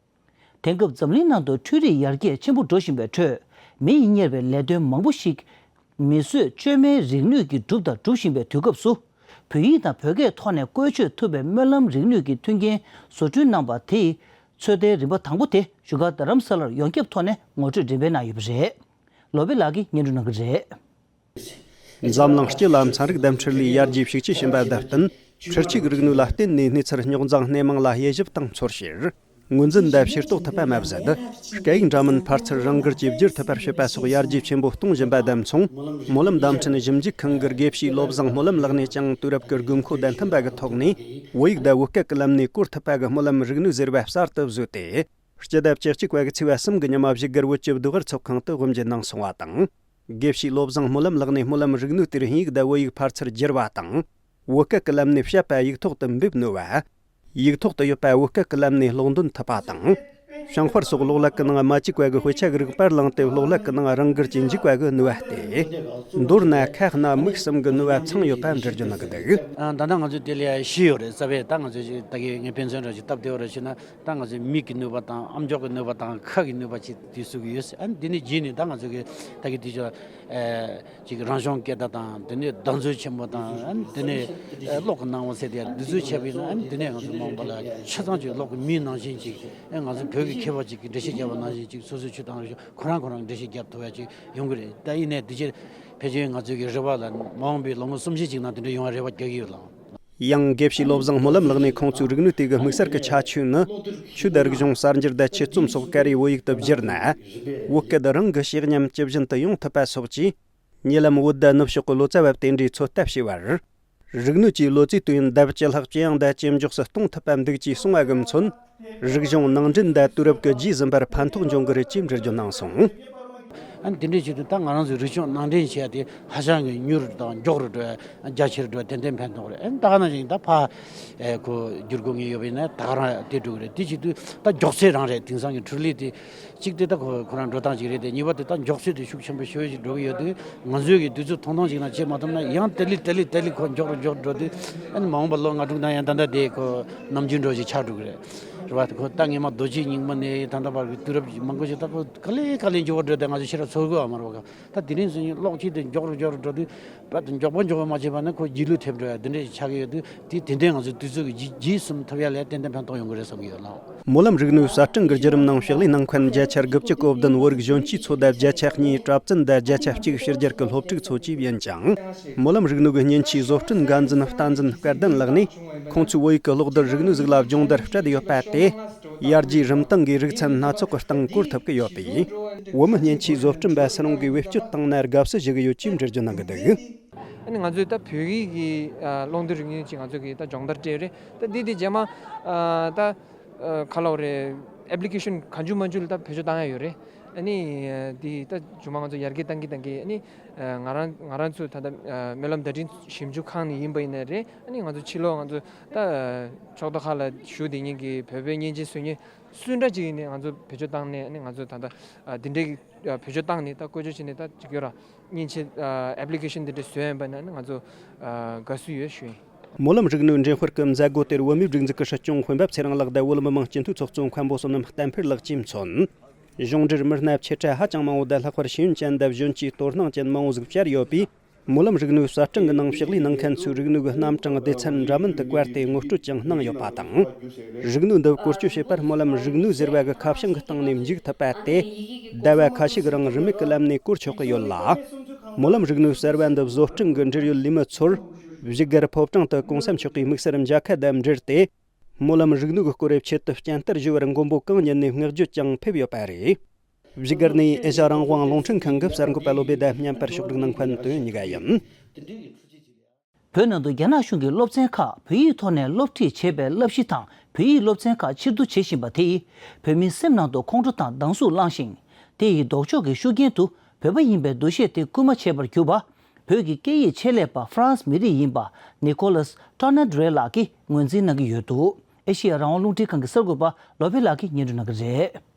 དེང་སྐབས་འཛམ་གླིང་ནང་དུ་འཕྲུལ་རིག་ཡར་རྒྱས་ཆེན་པོ་འགྲོ་བཞིན་པའི་ཁྲོད། མི་ཡིས་གཉེར་བའི་ལས་དོན་མང་པོ་ཞིག་མིས་བཟོས་བཅོས་མའི་རིག་ནུས་ཀྱིས་བསྒྲུབས་དང་སྒྲུབ་བཞིན་པའི་དུས་སྐབས་སུ། བོད་ཡིག་དང་བོད་སྐད་ཐོག་ནས་བཀོལ་སྤྱོད་ཐུབ་པའི་སྨོན་ལམ་རིག་ནུས་ཀྱི་མཐུན་རྐྱེན་བཟོ་སྐྲུན་གནང་པ་དེ་ཡི་ཚོད་ལྟའི་རིམ་པ་དང་པོ་དེ་བཞུགས་སྒར་རྡ་རམ་ས་ལར་ཡོངས་ཁྱབ་ཐོག་ནས་ངོ་སྤྲོད་འགྲེམས་སྤེལ་གནང་ཡོད་པ་རེད། ལོ་པི་ལགས་ཀྱིས་སྙན་སྒྲོན་གནང་གི་རེད། འཛམ་གླིང་སྤྱི་ལ་ཚན་རིག་དང་འཕྲུལ་ལས་ཡར་རྒྱས་ཤུགས་ཆེ་ཕྱིན་པ་དང་བསྟུན། འཕྲུལ་གཅིག་རིག་ནུས་ལ་བརྟེན་ནས་གནས་ཚུལ་རྙོག་འཛིང་སྣེ་མང་ལ་དབྱེ་ཞིབ་དང་ཚོར་བཤེར། ངོས་འཛིན་དང་ཤེས་རྟོགས་ཐུབ་པ་མ་ཟད། སྐད་ཡིག་འདྲ་མིན་ཕར་ཚུར་རང་འགུལ་གྱིས་བསྒྱུར་ཐུབ་པར་བྱེད་པ་སོགས་ཡར་རྒྱས་ཆེན་པོ་གཏོང་བཞིན་པ་དང་མཚུངས། སྨོན་ལམ་བརྡ་འཕྲིན་ཞིབ་འཇུག་ཁང་གི་དགེ་བཤེས་བློ་བཟང་སྨོན་ལམ་ལགས་ནས་ཀྱང་དུས་རབས་ཀྱི་དགོས་མཁོ་དང་མཐུན་པ་གི་ཐོག་ནས། བོད་ཡིག་དང་བོད་སྐད་ཀྱི་ལམ་ནས་བཀོལ་ཐུབ་པ་གི་སྨོན་ལམ་རིག་ནུས་ཟེར་བ་གསར་དུ་བཟོས་ཏེ། སྤྱི་ཟླ་བཅུ་གཅིག་པ་གི་ཚེས་པ་གསུམ་གི་ཉི་མ་བཞུགས་སྒར་བོད་ཀྱི་བདུད་དབར་ཚོགས་ཁང་དུ་དབུ་འབྱེད་གནང་སོང་བ་དང་། དགེ་བཤེས་བློ་བཟང་སྨོན་ལམ་ལགས་ནས་སྨོན་ལམ་རིག་ནུས་དེར་ཧིན་ཡིག་དང་བོད་ཡིག་ཕར་ཚུར་བསྒྱུར་བ་དང་། བོད་སྐད་ཀྱི་ལམ་ནས་བཤད་པ་ཡིག་ཐོག་ཏུ་འབེབས་ནུས་པ། ཡིག་ཐོག་ཏུ་ཡོད་པ་བོད་སྐད་ཀྱི་ལམ་ནས་ཀློག་འདོན་ཐུབ་པ་དང་། བྱང་དཔར་སོགས་གློག་ཀླད་ཀྱི་ནང་སྨྲ་བྱེད་པ་གི་དཔེ་ཆ་གི་རིགས་པར་བླངས་ཏེ་གློག་ཀླད་ཀྱི་ནང་རང་འགུལ་གྱིས་འཇུག་པ་གི་ནུས་པ་སྟེ། མདོར་ན་ཁ་སྣ་མིག་གསུམ་གི་ནུས་པ་ཚང་ཡོད་པ་འགྲེལ་བརྗོད་གནང་གི་འདུག་ཨ། ད་ལྟ་ང་ཚོས་དེ་ལས་ཤེས་ཡོད་རེད། རྩ་བའི་ད་ང་ཚོས་ད་གི་ངས་དཔེ་མཚོན་འདྲ་ཞིག་སྟབས་བདེ་བོ་རེ་བྱས་ན། ད་ང་ཚོས་མིག་གི་ནུས་པ་དང་ཨམ་ཅོག་གི་ནུས་པ་དང་ཁ་གི་ནུས་པ་ཅིག་དེ་ཚུ་གི་ཡོད། ཨ་ནི་དེ་ནས་རྗེས་ནས་ད་ང་ཚོ་གི་ད་གི་དེ་ཚོ་ཨེ་ཅིག་རང་བྱུང་སྐད་བརྡ་དང་། དེ་ནས་བརྡ་མཛོད་ཆེན་པོ་དང་། ཨ་ནི་དེ་ནས་ཨེ་གློག་གི་སྣང་བ་ཟེར་དེ་འདི་ཚོ་བྱས་པ་ཡིན་ན། ཨ་ནི་དེ་ནས་ང་ཚོ་མ་འོངས་པ་ལ་ཆ་ཚང་ཅིག་གློག་གི་མིའི་ནང་བཞིན་ཅིག་ཨེ་ང་ཚོ་བོད་ཀྱི་མཁས་པ་ཅིག་གིས་འགྲེལ་བཤད་བརྒྱབ་པ་ནང་བཞིན་ཅིག་སོ་སོའི་ཆོས་དང་རིག་གཞུང་ཁོ་རང་ཁོ་རང་འགྲེལ་བཤད་བརྒྱབ་ཐུབ་ཡ་ཅིག་ཡོང་གི་རེད། ད་ཡིན་ནའི་དེ་ཕྱིར་ཕལ་ཆེར་ང་ཚོ་གི་རེ་བ་ལ་མ་འོངས་པའི་ལོ་ངོ་སུམ་ཅུ་ཅིག་ནང་དེ་འདྲ་ཡོང་བའི་རེ་བ་རྒྱག་གི་ཡོད་ལགས། ཡང་དགེ་བཤེས་བློ་བཟང་སྨོན་ལམ་ལགས་ནས་ཁོང་ཚོའི་རིག་ནུས་དེ་གི་དམིགས་བསལ་གྱི་ཁྱད་ཆོས་ནི། ཆོས་དང་རིག་གཞུང་གསར་འགྱུར་དང་ཆེད་རྩོམ་སོགས་ཀ་རེ་བོད་ཡིག་ཏུ་བསྒྱུར་ན། བོད་སྐད་རང་གི་གཤིས་སྙོམས་ཇི་བཞིན་དུ་ཡོང་ཐུབ་པ་སོགས་ཀྱིས། ཉེ་ལམ་བོད་ཟླ་ནུབ་ཕྱོགས་ཀྱི་ལོ་ཙཱ་བ་དེ་འདྲའི་ཚོད་ལྟ་བྱས་པར། རིག་ནུས་ཀྱིས་ལོ་ཙཱའི་དུས་ཡུན་ལྡབ་བཅུ་ལྷག་ཇེ་ཡང་དང་ཇེ་མགྱོགས་སུ་གཏོང་ཐུབ་པ་འདུག་ཅེས་གསུངས་པ་གི་མཚོན། རིག་གཞུང་ནང་འདྲེན་དང་དུས་རབས་ཀྱི་རྗེས་ཟིན་པར་ཕན་ཐོགས་འབྱུང་གི་རེད་ཅེས་འགྲེལ་བརྗོད་གནང་སོང་། ཨ་ནི་དེ་འདྲའི་ཆེད་དུ་ད་ང་རང་ཚོའི་རིག་སྐྱོང་ནང་འདྲེན་བྱས་ཏེ་ཧ་ཅང་གི་མྱུར་དང་མགྱོགས་རུ་འགྲོ་ཡ། རྒྱ་ཆེར་འགྲོ་ཡ། ཏན་ཏན་ཕན་ཐོགས་རེད། ཨ་ནི་ད་ག་ནང་བཞིན་ད་ཕ་ཨེ་ཁོ་བསྒྱུར་དགོས་ངེས་ཡོད་པ་ཡིན་ན་ད་ག་རང་དེ་འགྲོ་གི་རེད། དེ་བྱེད་དུས་ད་མགྱོགས་ཚད་རང་རེད། དེང་སང་གི་འཕྲུལ་ལས་དེ་གཅིག་དེ་ད་ཁོ་ཁོ་རང་འགྲོ་སྟངས་ཅིག་རེད་དེ། གཉིས་པ་དེ་ད་མགྱོགས་ཚད་དེ་ཤུགས་ཆེན་པོ་ཞེ་པོ་ཞིག་འགྲོ་གི་ཡོད་དུས། ང་ཚོས་ཀྱི་དུས་ཚོད་ཐུང་ཐུང་ཅིག་ནང་བྱེད་མ་ཐུབ་ན་ཡང་དེ་ལས་དེ་ལས་དེ་ལས་ཁོ་མགྱོགས་རུ་མགྱོགས་རུ་འགྲོ་དུས། ཨ་ནི་མ་འོངས་པ་ལོ་ལྔ་དྲུག་ནང་ཡང་ད་ལྟ་དེ་ཁོ་ནམ་རྒྱུན་འགྲོ་ཞིག་ཆགས་འགྲོ་གི་རེད། རེད་བ། ཁོ་ད་སྔས་མ་རྡོ་རྗེ་རྙིང་མ་ནས་ད་ལྟ་བར་གྱི་དུས་རབས་མང་པོ་ཞིག་ད་ཁོ་ག་ལེ་ག་ལེ་མགྱོགས་པོ་འགྲོ་དེ་ང་ཚོ་ཤེས་རབ་ཚོར་དགོས་བ་མ་རེད་བ། ད་དེ་རིང་སང་ཉིན་གློག་ཆས་དེ་མགྱོགས་རུ་མགྱོགས་རུ་འགྲོ་དུས་རྦད་དེ་མགྱོགས་པོ་མགྱོགས་པོ་མ་བྱས་པ་ན་ཁོ་རྗེས་ལུས་ཐེབས་འགྲོ་ཡ་དེ་འདྲ་ཞིག་ཆགས་ཀྱི་ཡོད་དུས། དེ་དེ་འདྲའི་ང་ཚོ་དུས་ཚོད་ཀྱི་རྗེས་རྗེས་ཟིན་ཐུབ་ཡ་ལ་ཏན་ཏན་ཕན་ཐོགས་ཡོང་གི་རེད་བསམ་གྱི་ཡོད་ལགས། སྨོན་ལམ་རིག་གནས་གསར་སྐྲུན་གྱི་བརྒྱུད་རིམ་ནང་ཕྱག་ལས་གནང་མཁན་བརྒྱ་ཆ་དགུ་བཅུ་གོ་བདུན། བོད་རིགས་གཞོན་སྐྱེས་ཚོ་དང་བརྒྱ་ཆ་གཉིས། གྲྭ་བཙུན་དང་བརྒྱ་ཆ་གཅིག་ཕྱི་རྒྱལ་གྱི་སློབ་ཕྲུག་ཚོ་བཅས་པ་ཡིན་ཅིང་། སྨོན་ལམ་རིག་གནས་ཀྱི་མཉེན་ཆས་བཟོ་སྐྲུན་འགན་འཛིན་བསྟན་འཛིན་སྐལ་ལྡན་ལགས་ནས། ཁོང་ཚོས་བོད་ཡིག་གི་ཀློག་རྡུལ་རིག་ནུས་ཟིག་ལ་སྦྱོང་བརྡར་སྤྲད་ཡོད་པ་དེ། ཡར་རྒྱས་རིམ་སྟེང་གི་རིག་ཚན་སྣ་ཚོགས་ཀྱི་སྟེང་བཀོལ་ཐུབ་ཀྱི་ཡོད་པས། བོད་མི་མཉེན་ཆས་བཟོ་སྐྲུན་པ་སུ་རུང་གིས་བེད་སྤྱོད་བཏང་ན་དགའ་བསུ་ཞུ་གི་ཡོད་ཅེས་འགྲེལ་བརྗོད་གནང་གི་འདུག། ཨ་ནི་ང་ཚོས་ད་བོད་ཡིག་གི་ཨ་ཀློག་འདོན་རིག་གནས་ཅིག་ང་ཚོ་གིས་ད་སྦྱོང་བརྡར་སྤྲད་རེད། ད་འདི་དེ་རྗེས་མ་ཨ་ད་ཨ་ག་ལབ་རེད། ཨེབ་ལི་ཀེ་ཤན་གང་བྱུང་མང་བྱུང་ལ་ད་བེད་སྤྱོད་བཏང་ཡ་ཡོད་རེད། ཨ་ནི་ཨ་འདི་ད་མཇུག་མ་ང་ཚོ་ཡར་རྒྱས་བཏང་གིན་བཏང་གིན། ཨ་ནི་ཨ་ང་རང་ང་རང་ཚོ་ད་ལྟ་ཨ་སྨོན་ལམ་བརྡ་འཕྲིན་ཞིབ་འཇུག་ཁང་ནས་ཡིན་པ་ཡིན་ན་རེད། ཨ་ནི་ང་ཚོ་ཕྱི་ལོགས་ང་ཚོ་ད་ཨ་ཕྱོགས་མཐའ་ཁག་ལ་བཞུགས་བསྡད་མཁན་གྱི་བོད་པའི་སྙན་ཆེན་གསོལ་མཁན་སུ་འདྲ་ཅིག་ཡིན་ནའི་ང་ཚོ་བེད་སྤྱོད་བཏང་ནས། ཨ་ནི་ང་ཚོ་ད་ལྟ་ཨ་འདི་འདྲའི་ཨ་བེད་སྤྱོད་བཏང་ནས་ད་བཀོལ་སྤྱོད་བྱས་ནས་ད་ཅིག་ཡོད་ར། མཉེན་ཆས་ཨ་ཨེབ་ལི་ཀེ་ཤན་འདི་འདྲ་བཟོས་ཡིན་པ་ན་ནི་ང་ཚོ་ཨ་དགའ་བསུ་ཡོད་ཞུ་ཡིན། སྨོན་ལམ་རིག་གནས་འགྲན་ཚོགས་ཀྱི་མཛད་སྒོ་དེར་བོད་མིའི་སྒྲིག་འཛུགས་ཀྱི་སྲིད་སྐྱོང་འོས་འབབ་ཚེ་རིང་ལགས་དང་བོད་མི་མང་སྤྱི་འཐུས་ཚོགས་གཙོ་མཁན་པོ་བསོད་ནམས་བསྟན་འཕེལ་ལགས་བཅས་མཚོན། གཞུང་འབྲེལ་མི་སྣ་ཆེ་ཕྲ་ཧ་ཅང་མང་བོ་དང་། ལྷག་པར་ཤེས་ཡོན་ཅན་དང་གཞོན་སྐྱེས་དོ་སྣང་ཅན་མང་བོ་ཟིག་བཅར་ཡོད་པས། སྨོན་ལམ་རིག་གནས་གསར་སྐྲུན་གྱི་ནང་ཕྱག་ལས་གནང་མཁན་ཚོའི་རིག་ནུས་ཀྱི་རྣམ་གྲངས་སྡེ་ཚན་འདྲ་མིན་དུ་བཀར་ཏེ་ངོ་སྤྲོད་ཀྱང་གནང་ཡོད་པ་དང་། རིག་ནུས་འདི་བཀོལ་སྤྱོད་བྱེད་པར་སྨོན་ལམ་རིག་ནུས་ཟེར་བ་གི་ཁ་བྱང་གི་སྟེང་ནས་འཇུག་ཐུབ་པ་དེ། ཟླ་བ་ཁ་ཤས་ཀྱི་རིང་རིན་མེད་ཀྱི་ལམ་ནས་བཀོལ་ཆོག་གི་ཡོད་ལ། སྨོན་ལམ་རིག་ནུས་གསར་བ་འདི་བཟོ་སྐྲུན་གྱི་འབྲེལ་ཡོད་ལས་མི་ཚོར། བཞུགས་སྒར་ཕོ་བྲང་དུ་གོང་ས་མཆོག་གིས་དམིགས་བསལ་མཇལ་ཁ་དང་འབྲེལ་ཏེ། སྨོན་ལམ་རིག་ནུས་ཀྱི་སྐོར་ཆེད་དུ་སྤྱན་བསྟར་ཞུ་བར་མགོན་པོ་གང་ཉིད་ནས་བསྔགས་བརྗོད་ཀྱང་ཕེབས་ཡོད་པ་རེད། བཞུགས་སྒར་ནས་ཨེ་ཤ་རང་དབང་རླུང་འཕྲིན་ཁང་གི་གསར་འགོད་པ་བློ་བྷེ་དང་མཉམ་པར་ཕྱོགས་སྒྲིག་གནང་མཁན་དོན་གཉིས་ཀ་ཡིན། བོད་ནང་དུ་རྒྱ་ནག་གཞུང་གིས་སློབ་ཚན་ཁག་བོད་ཡིག་ཐོག་ནས་སློབ་ཁྲིད་བྱེད་པའི་བསླབ་གཞི་དང་། བོད་ཡིག་སློབ་ཚན་ཁག་ཕྱིར་བསྡུ་བྱེད་བཞིན་པ་དེ་ཡིས་བོད་མིའི་སེམས་ནང་དུ་ཁོང་ཁྲོ་དང་སྡང་ཟུག་བསླངས་ཤིང་། དེ་ཡི་ལྡོག་ཕྱོགས་ཀྱི་ཤུགས་རྐྱེན་དུ་བོད་པ་ཡིན་པའི་འདུ་ཤེས་དེ་སྐུལ་མ་བྱས་པར་གྱུར་པ། བོད་ཀྱི་སྐད་ཡིག་ཆེད་ལས་པ་ཧྥ་རན་སི་མི་རིགས་ཡིན་པ་ནི་ཀོ་ལཱས་ཀྲ་ནེ་ཌི་རེ་ལགས་ཀྱིས་ངོས་འཛིན་གནང་གི་ཡོད་འདུག། ཨེ་ཤེ་ཡ་རང་དབང་རླུང་འཕྲིན་ཁང་གི་གསར་འགོད་པ་བློ་བྷེ་ལགས་ཀྱིས་སྙན་སྒྲོན་གནང་གི་རེད།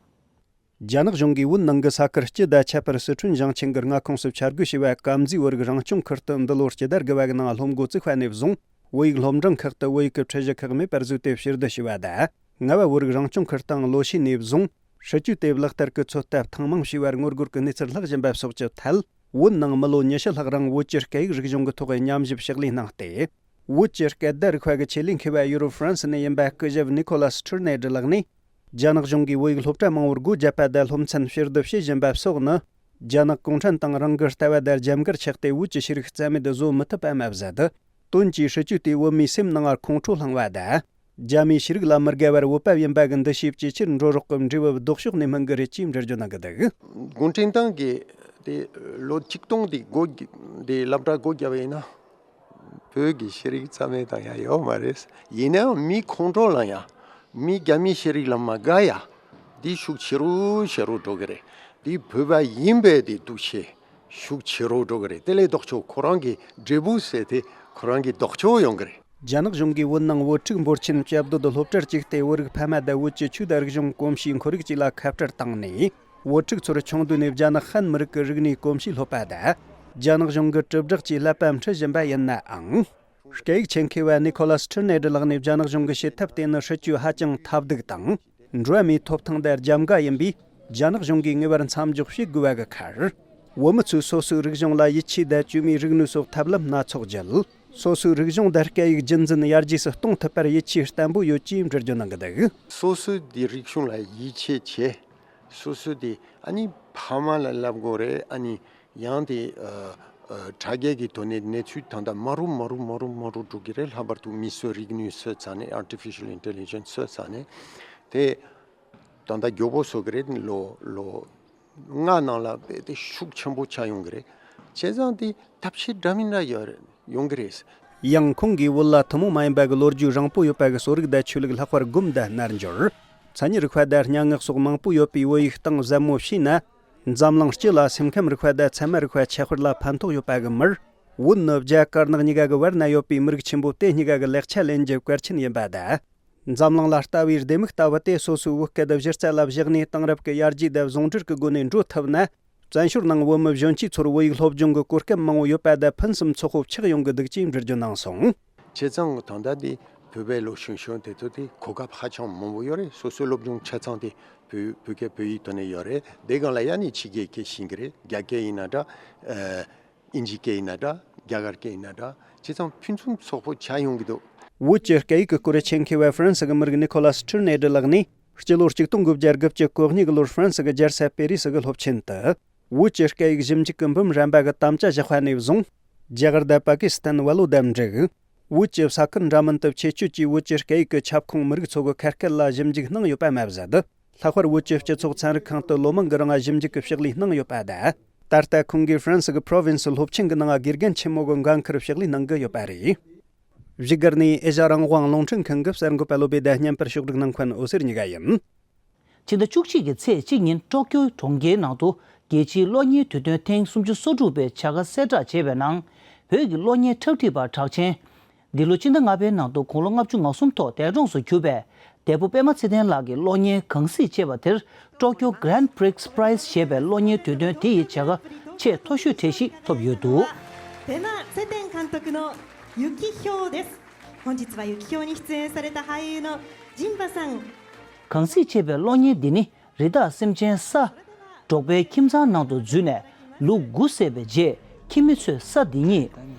རྒྱ་ནག་གཞུང་གིས་བོད་ནང་གི་ས་ཁུལ་སྤྱི་དང་ཁྱད་པར་སི་ཁྲོན་ཞིང་ཆེན་གྱི་མངའ་ཁོངས་སུ་འཆར་འགོད་བྱས་པའི་དཀར་མཛེས་བོད་རིགས་རང་སྐྱོང་ཁུལ་དུ་འདི་ལོར་སྤྱི་ཟླ་དགུ་པ་གི་ནང་སློབ་འགོ་བཙུགས་པ་ནས་བཟུང་། བོད་ཡིག་སློབ་འབྲིང་ཁག་ཏུ་བོད་ཡིག་གི་ཁྲིད་གཞི་ཁག་མེད་པར་བཟོས་ཏེ་ཕྱིར་བསྡུ་བྱས་པ་དང་། རྔ་བ་བོད་རིགས་རང་སྐྱོང་ཁུལ་དང་ལོ་ཤས་ནས་བཟུང་། སྲིད་ཇུས་དེ་ལག་བསྟར་གྱི་ཚོད་ལྟ་ཐེངས་མང་བྱས་པར་ངོ་རྒོལ་གྱི་གནས་ཚུལ་ལྷག་བཞིན་པ་སོགས་ཀྱི་ཐད། བོད་ནང་མི་ལོ་ཉི་ཤུ་ལྷག་རིང་བོད་ཀྱི་སྐད་ཡིག་རིག་གཞུང་གི་ཐོག་མཉམ་ཞིབ་ཕྱག་ལས་གནང་སྟེ། བོད་ཀྱི་སྐད་བརྡ་རིག་པ་གི་ཆེད་ལས་མཁས་པ་ཡུ་རོབ་ཧྥ་རན་སི་ནས་ཡིན་པ་སྐུ་ཞབས་ནི་ཀོ་ལཱས་ཁྲི་ནེ་ཌི་ལགས་ནས། རྒྱ་ནག་གཞུང་གིས་བོད་ཡིག་སློབ་གྲྭ་མང་བོར་སྒོ་བརྒྱབ་པ་དང་སློབ་ཚན་ཕྱིར་བསྡུ་བྱེད་བཞིན་པ་སོགས་ནི། རྒྱ་ནག་གུང་ཁྲན་ཏང་རང་གི་ལྟ་བ་དང་རྒྱབ་འགལ་ཆགས་ཏེ་བོད་ཀྱི་ཤེས་རིག་རྩ་མེད་བཟོ་མི་ཐུབ་པ་མ་ཟད། དོན་གྱིས་སྲིད་ཇུས་དེས་བོད་མིའི་སེམས་ནང་ཁོང་ཁྲོ་བསླངས་པ་དང་། རྒྱ་མིའི་ཤེས་རིག་ལ་མི་དགའ་བར་བོད་པ་ཡིན་པ་གི་འདུ་ཤེས་ཇེ་ཆེར་འགྲོ་རོགས་ཀྱི་འབྲས་བུ་ལྡོག་ཕྱོགས་ནས་སྨིན་གི་རེད་ཅེས་འགྲེལ་བརྗོད་གནང་གི་འདུག། གུང་ཁྲན་ཏང་གིས་དེ་ལོ་ཆིག་སྟོང་དེ་སྒོ་དེ་སློབ་གྲྭ་སྒོ་བརྒྱབ་པ་ཡིན་ན། བོད་ཀྱི་ཤེས་རིག་རྩ་མེད་བཏང་ཡ་ཡོད་མ་རེད། ཡིན་ནའང་མིའི་ཁོང་ཁྲོ་ལངས་ཡ། མི་རྒྱ་མིའི་ཤེས་རིག་ལ་མ་དགའ་ཡ། འདི་ཤུགས་ཆེ་རུ་ཆེ་རུ་འགྲོ་གི་རེད། འདི་བོད་པ་ཡིན་པའི་དེ་འདུ་ཤེས་ཤུགས་ཆེ་རུ་འགྲོ་གི་རེད། དེ་ལས་ལྡོག་ཕྱོགས་ཁོ་རང་གི་འབྲས་བུ་ཟེར་དེ་ཁོ་རང་གི་ལྡོག་ཕྱོགས་ཡོང་གི་རེད། རྒྱ་ནག་གཞུང་གིས་བོད་ནང་བོད་ཕྲུག་འབོར་ཆེན་བཅའ་སྡོད་སློབ་གྲྭར་བཅུག་སྟེ་བོད་རིགས་ཕ་མ་དང་བོད་ཀྱི་ཆོས་དང་རིག་གཞུང་གོམས་གཤིས་ཁོར་ཡུག་བཅས་ལ་ཁ་བྲལ་བཏང་ནས། བོད་ཕྲུག་ཚོར་ཆུང་དུས་ནས་རྒྱ་ནག་ཧན་མི་རིགས་ཀྱི་རིག་གནས་གོམས་གཤིས་སློབ་པ་དང་། རྒྱ་ནག་གཞུང་གི་དྲིལ་བསྒྲགས་ཀྱིས་ཀླད་པ་འཁྲུད་བཞིན་པ་ཡིན་ནའང་། སྐད་ཡིག་ཆེད་མཁས་པ་ནི་ཁོ་ལཱས་ཁྲི་ནེ་ཌི་ལགས་ནས་རྒྱ་ནག་གཞུང་གི་བྱེད་ཐབས་དེ་ནི་སྲིད་ཇུས་ཧ་ཅང་ཐབས་སྡུག་དང་། འགྲོ་བ་མིའི་ཐོབ་ཐང་དང་རྒྱབ་འགལ་ཡིན་པས། རྒྱ་ནག་གཞུང་གིས་ངེས་པར་མཚམས་འཇོག་བྱེད་དགོས་པ་གི་ཁར། བོད་མི་ཚོས་སོ་སོའི་རིག་གཞུང་ལ་ཡིད་ཆེས་དང་བཅོས་མའི་རིག་ནུས་སོགས་ཐབས་ལམ་སྣ་ཚོགས་བརྒྱུད། སོ་སོའི་རིག་གཞུང་དང་སྐད་ཡིག་རྒྱུན་འཛིན་ཡར་རྒྱས་སུ་གཏོང་ཐུབ་པར་ཡིད་ཆེས་བརྟན་པོ་ཡོད་ཅེས་འགྲེལ་བརྗོད་གནང་གི་འདུག། སོ་སོའི་དེ་རིག་གཞུང་ལ་ཡིད་ཆེས་བྱེད། སོ་སོའི་དེ་ཨ་ནི་ཕ་མ་ལ་བསླབ་དགོས་རེད། ཨ་ནི་ཡང་དེ་ཨ་ཨ་དྲ་རྒྱའི་གི་ཐོག་ནས་གནས་ཚུལ་ད་ལྟ་མ་རུ་མ་རུ་མ་རུ་མ་རུ་འགྲོ་གི་རེད། ལྷག་པར་དུ་མིས་བཟོས་རིག་ནུས་བཟོས་ཚར་ནས། Artificial Intelligence བཟོས་ཚར་ནས། དེ་ད་ལྟ་མགྱོགས་པོ་བཟོ་གི་རེད། ལོ་ལོ་ལྔ་ནང་ལ་དཔེ་དེ་ཤུགས་ཆེན་པོ་ཆགས་ཡོང་གི་རེད། བྱས་ཙང་དེ་ཐབས་ཤེས་འདྲ་མིན་འདྲ་ཡོད་རེད། ཡོང་གི་རེད། ཡང་ཁོང་གིས་བོད་ལ་ཐུན་མོང་མ་ཡིན་པ་གི་ལོ་རྒྱུས་རིང་པོ་ཡོད་པ་གི་གསོ་རིག་དང་ཆོས་ལུགས། ལྷག་པར་སྒོམ་དང་རྣལ་འབྱོར། མཚན་ཉིད་རིག་པ་དང་སྙན་ངག་སོགས་མང་པོ་ཡོད་པའི་བོད་ཡིག་སྟེང་ཟབ་མོ་ཕྱེས་ན། འཛམ་གླིང་སྤྱི་ལ་སེམས་ཁམས་རིག་པ་དང་ཚད་མ་རིག་པ་ཁྱད་པར་ལ་ཕན་ཐོགས་ཡོད་པ་གི་མིར། བོད་ནི་རྒྱ་དཀར་ནག་གཉིས་ཀ་གི་བར་ན་ཡོད་པའི་མི་རིགས་ཆེན་པོ་དེ་གཉིས་ཀ་གི་ལེགས་ཆ་ལེན་རྒྱུ་གལ་ཆེན་ཡིན་པ་དང་། འཛམ་གླིང་ལ་ལྟ་བའི་ལྡེ་མིག་ལྟ་བུ་དེ་སོ་སོའི་བོད་སྐད་གཞི་རྩ་ལ་བཞག་ནས་དེང་རབས་ཀྱི་ཡར་རྒྱས་དང་ཟུང་འབྲེལ་གྱི་སྒོ་ནས་འགྲོ་ཐུབ་ན། བཙན་བྱོལ་ནང་བོད་མི་གཞོན་སྐྱེས་ཚོར་བོད་ཡིག་སློབ་སྦྱོང་གི་གོ་སྐབས་མང་བོ་ཡོད་པ་དང་ཕུན་སུམ་ཚོགས་པོ་ཆགས་ཡོང་གི་འདུག་ཅེས་འགྲེལ་བརྗོད་གནང་སོང་། བྱས་ཙང་ད་ལྟ་འདི་བོད་པའི་ལོ་གཞོན་གཞོན་དེ་ཚོ་དེ་གོ་སྐབས་ཧ་ཅང་མང་པོ་ཡོད་རེད། སོ་སོའི་སློབ་སྦྱོང་ཆ་ཚང་དེ་བོད་བོད་སྐད་བོད་ཡིག་ཐོག་ནས་ཡོད་རེད། དེ་སྒང་ལ་ཡང་ནི་ཕྱི་རྒྱལ་སྐད་ཤེས་ཀྱི་རེད། རྒྱ་སྐད་ཡིན་ན་འདྲ། ཨ། དབྱིན་ཇི་སྐད་ཡིན་ན་འདྲ། རྒྱ་གར་སྐད་ཡིན་ན་འདྲ། བྱས་ཙང་ཕུན་སུམ་ཚོགས་པོ་ཆགས་ཡོང་གི་འདུག་བོད་ཀྱི་སྐད་ཡིག་གི་སྐོར་མཁྱེན་མཁས་པ་ཧྥ་རན་སི་གི་མི་རིགས་ནི་ཁོ་ལ་སི་ཁྲིར་ནེ་ཌི་ལགས་ནས་སྤྱི་ལོ་ཆིག་སྟོང་དགུ་བརྒྱ་དགུ་བཅུ་གོ་གཉིས་གི་ལོར་ཧྥ་རན་སི་གི་རྒྱལ་ས་པེ་རི་སི་གི་སློབ་ཆེན་དུ། བོད་ཀྱི་སྐད་ཡིག་ཞིབ་འཇུག་གི་འབུམ་རམས་པ་གི་དམ་བཅའ་བཞག་པ་ནས་བཟུང་། རྒྱ་གར་དང་པ་ཀི་སི་ཐན་བལ་ལོ་དང་འབྲུག་བོད་ཀྱི་ས་ཁུལ་འདྲ་མིན་དུ་ཆེད་སྤྱོད་ཀྱིས་བོད་ཀྱི་སྐད་ཡིག་གི་ཁྱབ་ཁོངས་མི་རིགས་ཚོ་གི་ཁ་སྐད་ལ་ཞིབ་འཇུག་གནང་ཡོད་པ་མ་ཟད། ལྷག་པར་བོད་ཀྱི་སྤྱི་ཚོགས་ཚན་རིག་ཁང་དུ་ལོ་མང་གི་རིང་ཞིབ་འཇུག་གི་ཕྱག་ལས་གནང་ཡོད་པ་དང་། ད་ལྟ་ཁོང་གིས་ཧྥ་རན་སི་གི་པྲོ་ཝིན་སི་སློབ་ཆེན་གྱི་ནང་དགེ་རྒན་ཆེན་མོ་གི་འགན་འཁུར་ཕྱག་ལས་གནང་གི་ཡོད་པ་རེད། བཞུགས་སྒར་ནས་ཨེ་ཤ་ཡ་རང་དབང་རླུང་འཕྲིན་ཁང་གི་གསར་འགོད་པ་བློ་བྷེ་དང་། བརྙན་པར་ཕྱོགས་སྒྲིག་གནང་མཁན་འོད་ཟེར་གཉིས་ཀ་ཡིན། ཕྱི་ཟླ་བཅུ་གཅིག་གི་ཚེས་གཅིག་ཉིན་ཀྲོ་ཀྱོ་གྲོང་ཁྱེར་ནང་དུ་རྒྱལ་སྤྱིའི་གློག་བརྙན་དུས་སྟོན་ཐེངས་སུམ་ཅུ་སོ་དྲུག་པའི་བྱ་དགའ་གསལ་བསྒྲགས་བྱས་པའི་ནང་། བོད་ཀྱི་གློག་བརྙན་འཁྲབ་ཁྲིད་པ་གྲགས་ཅན། འདི་ལོ་སྤྱི་ཟླ་ལྔ་པའི་ནང་དུ་དགུང་ལོ་ལྔ་བཅུ་ང་གསུམ་ཐོག་འདས་གྲོངས་སུ་གྱུར་པའི་འདས་པོ་པད་མ་ཚེ་བརྟན་ལགས་ཀྱི་གློག་བརྙན་གང་སྲིད་ཅེས་པ་དེར་ཀྲོ་ཀྱོ་Grand Prix Prize ཞེས་པའི་གློག་བརྙན་དུས་སྟོན་དེ་ཡི་བྱ་དགའ་ཆེས་མཐོ་ཤོས་གྲས་ཤིག་ཐོབ་ཡོད་འདུག ペマ・セテン監督の雪豹です。本日は雪豹に出演された俳優のジンバさん。 གང་སྲིད་ཅེས་པའི་གློག་བརྙན་འདི་ནི། རི་དྭགས་སེམས་ཅན་ས་འབྲོག་པའི་ཁྱིམ་ཚང་ནང་དུ་འཛུལ་ནས་ལོ་དགུ་བསད་པའི་རྗེས། ཁྱིམ་མི་ཚོས་ས་འདི་ཉིད་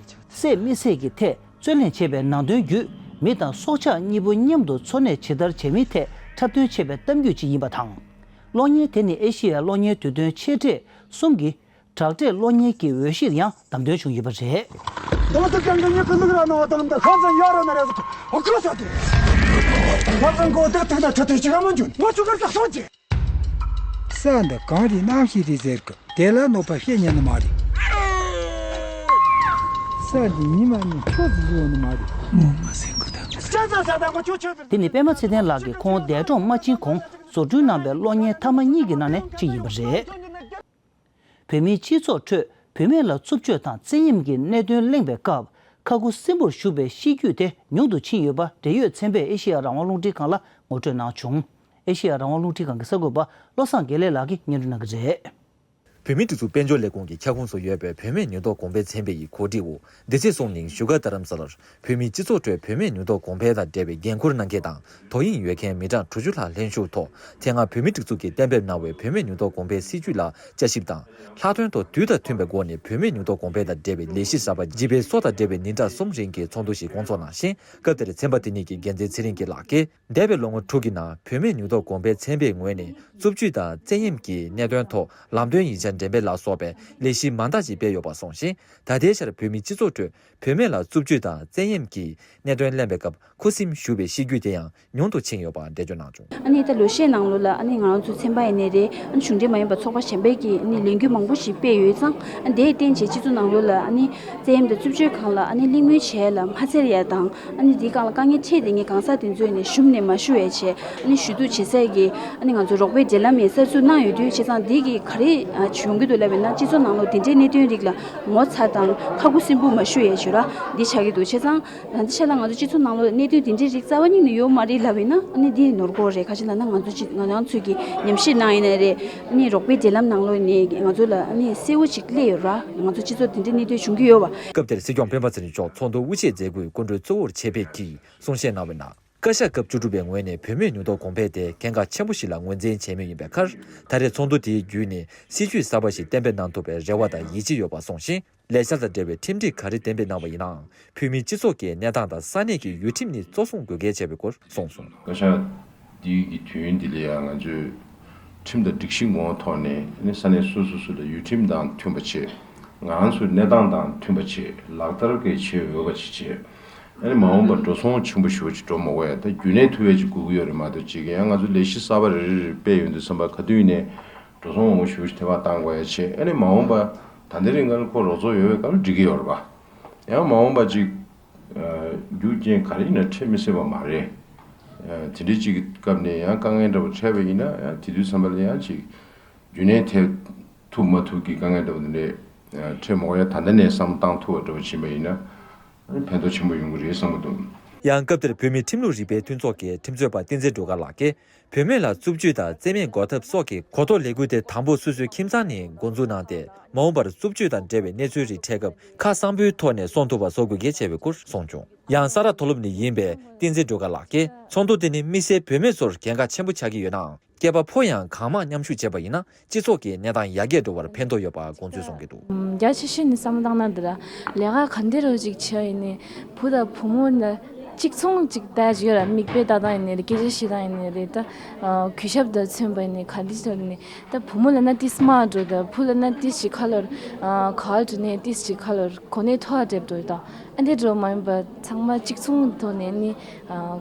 བསད་མི་བསད་ཀྱི་ཐད་རྩོད་གླེང་བྱས་པའི་ནང་དོན་བརྒྱུད། མི་དང་སྲོག་ཆགས་གཉིས་པོ་མཉམ་དུ་འཚོ་གནས་ཇི་ལྟར་བྱ་མིན་ཐད་འཁྲབ་སྟོན་བྱས་པའི་གཏམ་རྒྱུད་ཅིག་ཡིན་པ་དང་། གློག་བརྙན་དེ་ནི་ཨེ་ཤེ་ཡ་གློག་བརྙན་དུས་སྟོན་ཆེ་གྲས་གསུམ་གྱི་དྲག་གྲས་གློག་བརྙན་གྱི་འོས་གཞིར་ཡང་བདམས་ཐོན་བྱུང་ཡོད་པ་རེད། どうせ全然よく脱ぐらの頭で完全やらなやつ。お母さんって。 ས་འདི་གངས་རི་གནམ་གཤིས་རེད་ཟེར་གི། དེ་ལ་གནོད་པ་བཤད་ཉན་ནི་མ་རེད། ས་འདི་ཉི་མ་ནས་འཕྲོ་བརླག་ཡོང་ནི་མ་རེད། དེ་ནི་པད་མ་ཚེ་བརྟན་ལགས་ཀྱིས་ཁོང་འདས་གྲོངས་མ་ཕྱིན་གོང་བཟོ་སྐྲུན་གནང་པའི་གློག་བརྙན་མཐའ་མ་གཉིས་ཀྱི་ནང་ནས་གཅིག་ཡིན་པ་རེད། བོད་མིའི་སྤྱི་ཚོགས་ཁྲོད་བུད་མེད་ལ་རྩུབ་སྤྱོད་དང་བཙན་གཡེམ་གྱི་གནད་དོན་གླེང་བའི་སྐབས། ཁ་ཁུ་སིམ་པོར་བཞུགས་པའི་གཤིས་རྒྱུད་དེ་ཉུང་དུ་ཕྱིན་ཡོད་པ། འབྲེལ་ཡོད་ཚན་པས་ཨེ་ཤེ་ཡ་རང་དབང་རླུང་འཕྲིན་ཁང་ལ་ངོ་སྤྲོད་གནང་བྱུང་། ཨེ་ཤེ་ཡ་རང་དབང་རླུང་འཕྲིན་ཁང་གི་གསར་འགོད་པ་བློ་བཟང་དགེ་ལེགས་ལགས་ཀྱིས་སྙན་སྒྲོན་གནང་གི་རེད། བོད་མིའི་སྒྲིག་འཛུགས་དཔལ་འབྱོར་ལས་ཁུངས་ཀྱི་ཁྱབ་ཁོངས་སུ་ཡོད་པའི་བུད་མེད་ནུས་སྟོབས་གོང་འཕེལ་ཚན་པ་ཡི་གོ་སྒྲིག་འོག་འདི་ཚེས་གསུམ་ཉིན་བཞུགས་སྒར་རྡ་རམ་ས་ལར། བོད་མིའི་སྤྱི་ཚོགས་ཁྲོད་བུད་མེད་ནུས་སྟོབས་གོང་འཕེལ་དང་འབྲེལ་བའི་འགན་འཁུར་གནང་མཁན་དང་དོ་དབྱིངས་ཡོད་མཁན་མི་གྲངས་དྲུག་ཅུ་ལྷག་ལྷན་ཞུགས་ཐོག་དེ་སྔ་བོད་མིའི་སྒྲིག་འཛུགས་ཀྱིས་གཏན་འབེབས་གནང་བའི་བུད་མེད་ནུས་སྟོབས་གོང་འཕེལ་སྲིད་ཇུས་ལ་བསྐྱར་ཞིབ་དང་། ལྷག་དོན་ཐོག་དུས་དང་མཐུན་པའི་སྒོ་ནས་བུད་མེད་ནུས་སྟོབས་གོང་འཕེལ་དང་འབྲེལ་བའི་ལས་གཞི་གསར་པ་བརྗིད་པའི་སྲོག་དང་འབྲེལ་བའི་ཉིན་གྲངས་གསུམ་རིང་གི་ཚོགས་འདུ་ཞིག་སྐོང་ཚོགས་གནང་ཞིང་། སྐབས་དེར་ཚན་པ་དེ་ཉིད་ཀྱི་འགན་འཛིན་ཚེ་རིང་སྐྱིད་ལགས་ཀྱིས། འདས་པའི་ལོ་ངོ་དྲུག་གི་ནང་བུད་མེད་ནུས་སྟོབས་གོང་འཕེལ་ཚན་པའི་ངོས་ནས་རྩུབ་སྤྱོད་དང་བཙན་གཡེམ་གྱི་གནད་དོན་ཐོག་ལམ་སྟོན་ཡིག་ཆ་འགྲེམས་སྤེལ་ལ་སོགས་པའི་ལས་གཞི་མང་དག་ཅིག་སྤེལ་ཡོད་པ་གསུངས་ཤིང་། ད་ལྟའི་ཆར་བོད་མིའི་སྤྱི་ཚོགས་ཁྲོད་བུད་མེད་ལ་རྩུབ་སྤྱོད་དང་བཙན་གཡེམ་གྱི་གནད་དོན་གླེང་བའི་སྐབས་ཁུ་སིམ་བཞུགས་པའི་གཤིས་རྒྱུད་དེ་ཡང་ཉུང་དུ་ཕྱིན་ཡོད་པ་འགྲེལ་བརྗོད་གནང་བྱུང་། ཨ་ནི་ད་ལོ་ཤས་ནང་ལོགས་ལ་ཨ་ནི་ང་རང་ཚོའི་ཚན་པ་ཡིན་ནའི་རེད། ཨ་ནི་གཞུང་འབྲེལ་མ་ཡིན་པ་ཚོགས་པ་གཞན་པས་ཀྱིས་ཨ་ནི་ལས་འགུལ་མང་པོ་ཞིག་སྤེལ་ཡོད་ཙང་། ཨ་ནི་དེས་བརྟེན་བྱས་སྤྱི་ཚོགས་ནང་ལོགས་ལ་ཨ་ནི་བཙན་གཡེམ་དང་རྩུབ་སྤྱོད་སྒང་ལ་ཨ་ནི་གླེང་མོལ་བྱས་ལ་མ་འཚེར་ཡ་དང་། ཨ་ནི་དེའི་སྒང་ལ་དཀའ་ངལ་འཕྲད་དེ་ངས་གང་ཟག་དེ་ཚོས་ནས་ཞུམ་ནས་མ་ཞུ་ཡ་བྱས། ཨ་ནི་ཞུ་གཏུག་བྱེད་སའི་གི་ཨ་ནི་ང་ཚོ་རོགས་པའི་འབྲེལ་ལམ་ཡང་གསར་འཛུགས་གནང་ཡོད་དུས། བྱས་ཙང་འདི་གི་ག་རེ་ཨ་ཡོང་གི་འདུག་ལབ་པ་ཡིན་ན། སྤྱི་ཚོགས་ནང་ལོགས་དེ་འདྲའི་གནད་དོན་རིགས་ལ་ངོ་ཚ་དང་ཁ་ཁུ་སིམ་པོ་མ་ཞུ་ཡ་ཞུ་ར་འདི་ཆགས་ཀྱི་འདུག་བྱས་ཙང་། ད་ལྟའི་ཆ་ལ་ང་ཚོ་སྤྱི་ཚོགས་ནང་ལོགས་གནད་དོན་དེ་འདྲའི་རིགས་རྩ་བ་ཉིད་ནས་ཡོད་མ་རེད་ལབ་ཡིན་ན། ཨ་ནི་འདི་ནོར་འཁོར་རེད། ག་ཅི་ལབ་ན་ང་ཚོ་སྤྱི་ང་རང་ཚོས་ཀྱི་ཉམས་ཞིབ་གནང་ཡིན་ན་རེད། ཨ་ནི་རོགས་པའི་འབྲེལ་ལམ་ནང་ལོགས་ནས་ང་ཚོ་ལ་ཨ་ནི་གསལ་བོ་ཅིག་སླེབས་ཡོད་ར། ང་ཚོ་སྤྱི་ཚོགས་དེ་འདྲའི་གནད་དོན་བྱུང་གི་ཡོད་པ། སྐབས་དེར་སྲིད་སྐྱོང་སྤེན་པ་ཚེ་རིང་མཆོག་ཚོགས་འདུ་དབུ་འབྱེད་མཛད་སྒོའི་སྐུ་མགྲོན་གཙོ་བོར་ཆེད་ཕེབས་ཀྱིས་གསུང་བཤད་གནང་བའི་ནང་། བཀའ་ཤག་སྐབས་བཅུ་དྲུག་པའི་ངོས་ནས་བུད་མེད་ནུས་སྟོབས་གོང་འཕེལ་དེ་གལ་འགངས་ཆེན་པོ་ཞིག་ལ་ངོས་འཛིན་བྱེད་མུས་ཡིན་པའི་ཁར། ད་རེས་ཚོགས་འདུ་དེའི་བརྒྱུད་ནས་སྲིད་ཇུས་གསར་པ་ཞིག་གཏན་འབེབས་གནང་ཐུབ་པའི་རེ་བ་དང་ཡིད་ཆེས་ཡོད་པ་གསུངས་ཤིང་། ལས་འཆར་དང་འབྲེལ་བའི་ཁྲིམས་སྒྲིག་ག་རེ་གཏན་འབེབས་གནང་བ་ཡིན་ནའང་། བོད་མིའི་སྤྱི་ཚོགས་ཀྱི་གནས་སྟངས་དང་ས་གནས་ཀྱི་ཡུལ་ཁྲིམས་ནི་གཙོ་བཟུང་དགོས་གལ་ཆེ་བའི་སྐོར་གསུངས་སོང་། བཀའ་ཤག་འདི་གི་དུས་ཡུན་འདི་ལ་ཡང་ང་ཚོས་ཁྲིམས་དང་སྒྲིག་གཞི་ངོ་བོ་ཐོག་ནས་ནི་ས་གནས་སོ་སོ་སོ་ལ་ཡུལ་ཁྲིམས་དང་མཐུན་པ་བྱེད། ང་རང་ཚོའི་གནས་སྟངས་དང་མཐུན་པ་བྱེད། ལག་བསྟར་གྱི་བྱེད་འོས་པ་ཅིག་བྱེད། ཨ་ནི་མ་འོངས་པར་འགྲོ་སོང་ཆེན་པོ་ཞེ་པོ་ཅིག་འགྲོ་མ་དགོས་ཡ། ད་རྒྱུན་གནས་ཐུབ་ཡ་ཅིག་དགོས་ཀྱི་ཡོད་རེད་མ་གཏོགས། ཅིག་ཡང་ང་ཚོ་ལས་གཞི་གསར་པ་རེ་རེ་རེ་སྤེལ་ཡོང་དུས་ཙམ་པ་ག་དུས་ནས་འགྲོ་སོང་མང་པོ་ཞེ་པོ་ཅིག་ཐེ་བ་བཏང་དགོས་ཡ་བྱེད། ཨ་ནི་མ་འོངས་པ་ད་ལྟའི་རིང་ཁོ་རོགས་ཚོགས་ཡོད་པའི་སྐབས་ལ་འགྲིག་གི་ཡོད་རེད་པ། ཡང་མ་འོངས་པ་ཅིག་རྒྱུ་རྐྱེན་ག་རེ་ཡིན་ན་འཕྲད་མི་སྲིད་པ་མ་རེད། དེ་འདྲའི་ཅིག་གི་སྐབས་ནས་ཡང་དཀའ་ངལ་འདྲ་པོ་འཕྲད་པ་ཡིན་ན་ཡང་དེ་དུས་ཙམ་པ་ལ་ཡང་ཅིག་རྒྱུན་གནས་ཐེབས་ ཐུབ་མ་ཐུབ་ཀྱི་དཀའ་ངལ་འདྲ་བོ་འདི་འདྲས་འཕྲད་མ་དགོས་ཡ། ད་ལྟ་ནས་བསམ་བློ་བཏང་ཐུབ་པ་འདྲ་བོ་བྱེད་པ་ཡིན་ན་ཕན་ཐོགས་ཆེན་པོ་ཡོང་གི་རེད་བསམ་གྱི་འདུག། ཡང་སྐབས་དེར་བོད་མིའི་ཁྲིམས་ལུགས་རིག་པའི་མཐུན་ཚོགས་ཀྱི་ཁྲིམས་རྩོད་པ་བསྟན་འཛིན་སྒྲོལ་དཀར་ལགས་ཀྱིས། བུད་མེད་ལ་རྩུབ་སྤྱོད་དང་བཙན་གཡེམ་འགོག་ཐབས་སོགས་ཀྱི་གོ་རྟོགས་ལས་འགུལ་དེ་དང་པོ་སོ་སོའི་ཁྱིམ་ཚང་ནས་འགོ་འཛུགས་གནང་སྟེ། མ་འོངས་པར་རྩུབ་སྤྱོད་དང་འབྲེལ་བའི་གནས་ཚུལ་རིགས་འཕྲད་སྐབས་ཁ་གསང་པོའི་ཐོག་ནས་གསུང་ཐུབ་པ་བཟོ་དགོས་གལ་ཆེ་བའི་སྐོར་གསུངས་བྱུང་། ཡང་ས་རཱ་མཐོ་སློབ་ནས་ཡིན་པའི་བསྟན་འཛིན་སྒྲོལ་དཀར་ལགས་ཀྱིས། ཚོགས་འདུ་དེ་ནི་དམིགས་བསལ་བུད་མེད་ཚོར་གལ་འགངས་ཆེན་པོ་ཆགས་ཀྱི་ཡོད་ནའང་། སྐྱེས་པ་ཕོ་ཡང་གང་མང་མཉམ་ཞུགས་བྱས་པ་ཡིན་ན། སྤྱི་ཚོགས་ཀྱི་གནས་སྟངས་ཡར་རྒྱས་འགྲོ་བར་ཕན་ཐོགས་ཡོད་པ་དགོངས་ཚུལ་གསུངས་ཀྱི་འདུག། རྒྱ་ཆེ་ཤོས་ནི་བསམ་བློ་བཏང་ན་འདི་ལ་ལས་ཀ་ག་འདྲ་རོ་ཅིག་བྱས་ཡིན་ནའི་བུ་དང་བུ་མོ་ལ་གཅིག་མཚུངས་ཅིག་ལྟ་ཅིག་ཡོད་ར། མིག་དཔེ་ལྟ་སྟངས་ཡིན་ནའི་རེད། སྐད་ཆ་བཤད་སྟངས་ཡིན་ནའི་རེད། ད་གུས་ཞབས་དང་མཚོན་པ་ཡིན་ནའི་ག་འདྲ་ཅིག་ཡིན་ནའི། ད་བུ་མོ་ལབ་ན་ཏིས་དམའ་འགྲོ། ད་བུ་ལབ་ན་ཏིས་ཅིག་ཁ་ལོར་ག་བ་འགྲོ་ནའི་ཏིས་ཅིག་ཁ་ལོར་གོ་གནས་མཐོ་བ་སྒྲུབ་འགྲོ། ད་ཨ་འདྲ་འགྲོ་མ་ཡིན་པ་ཚང་མ་གཅིག་མཚུངས་ཐོག་ནས་ནི་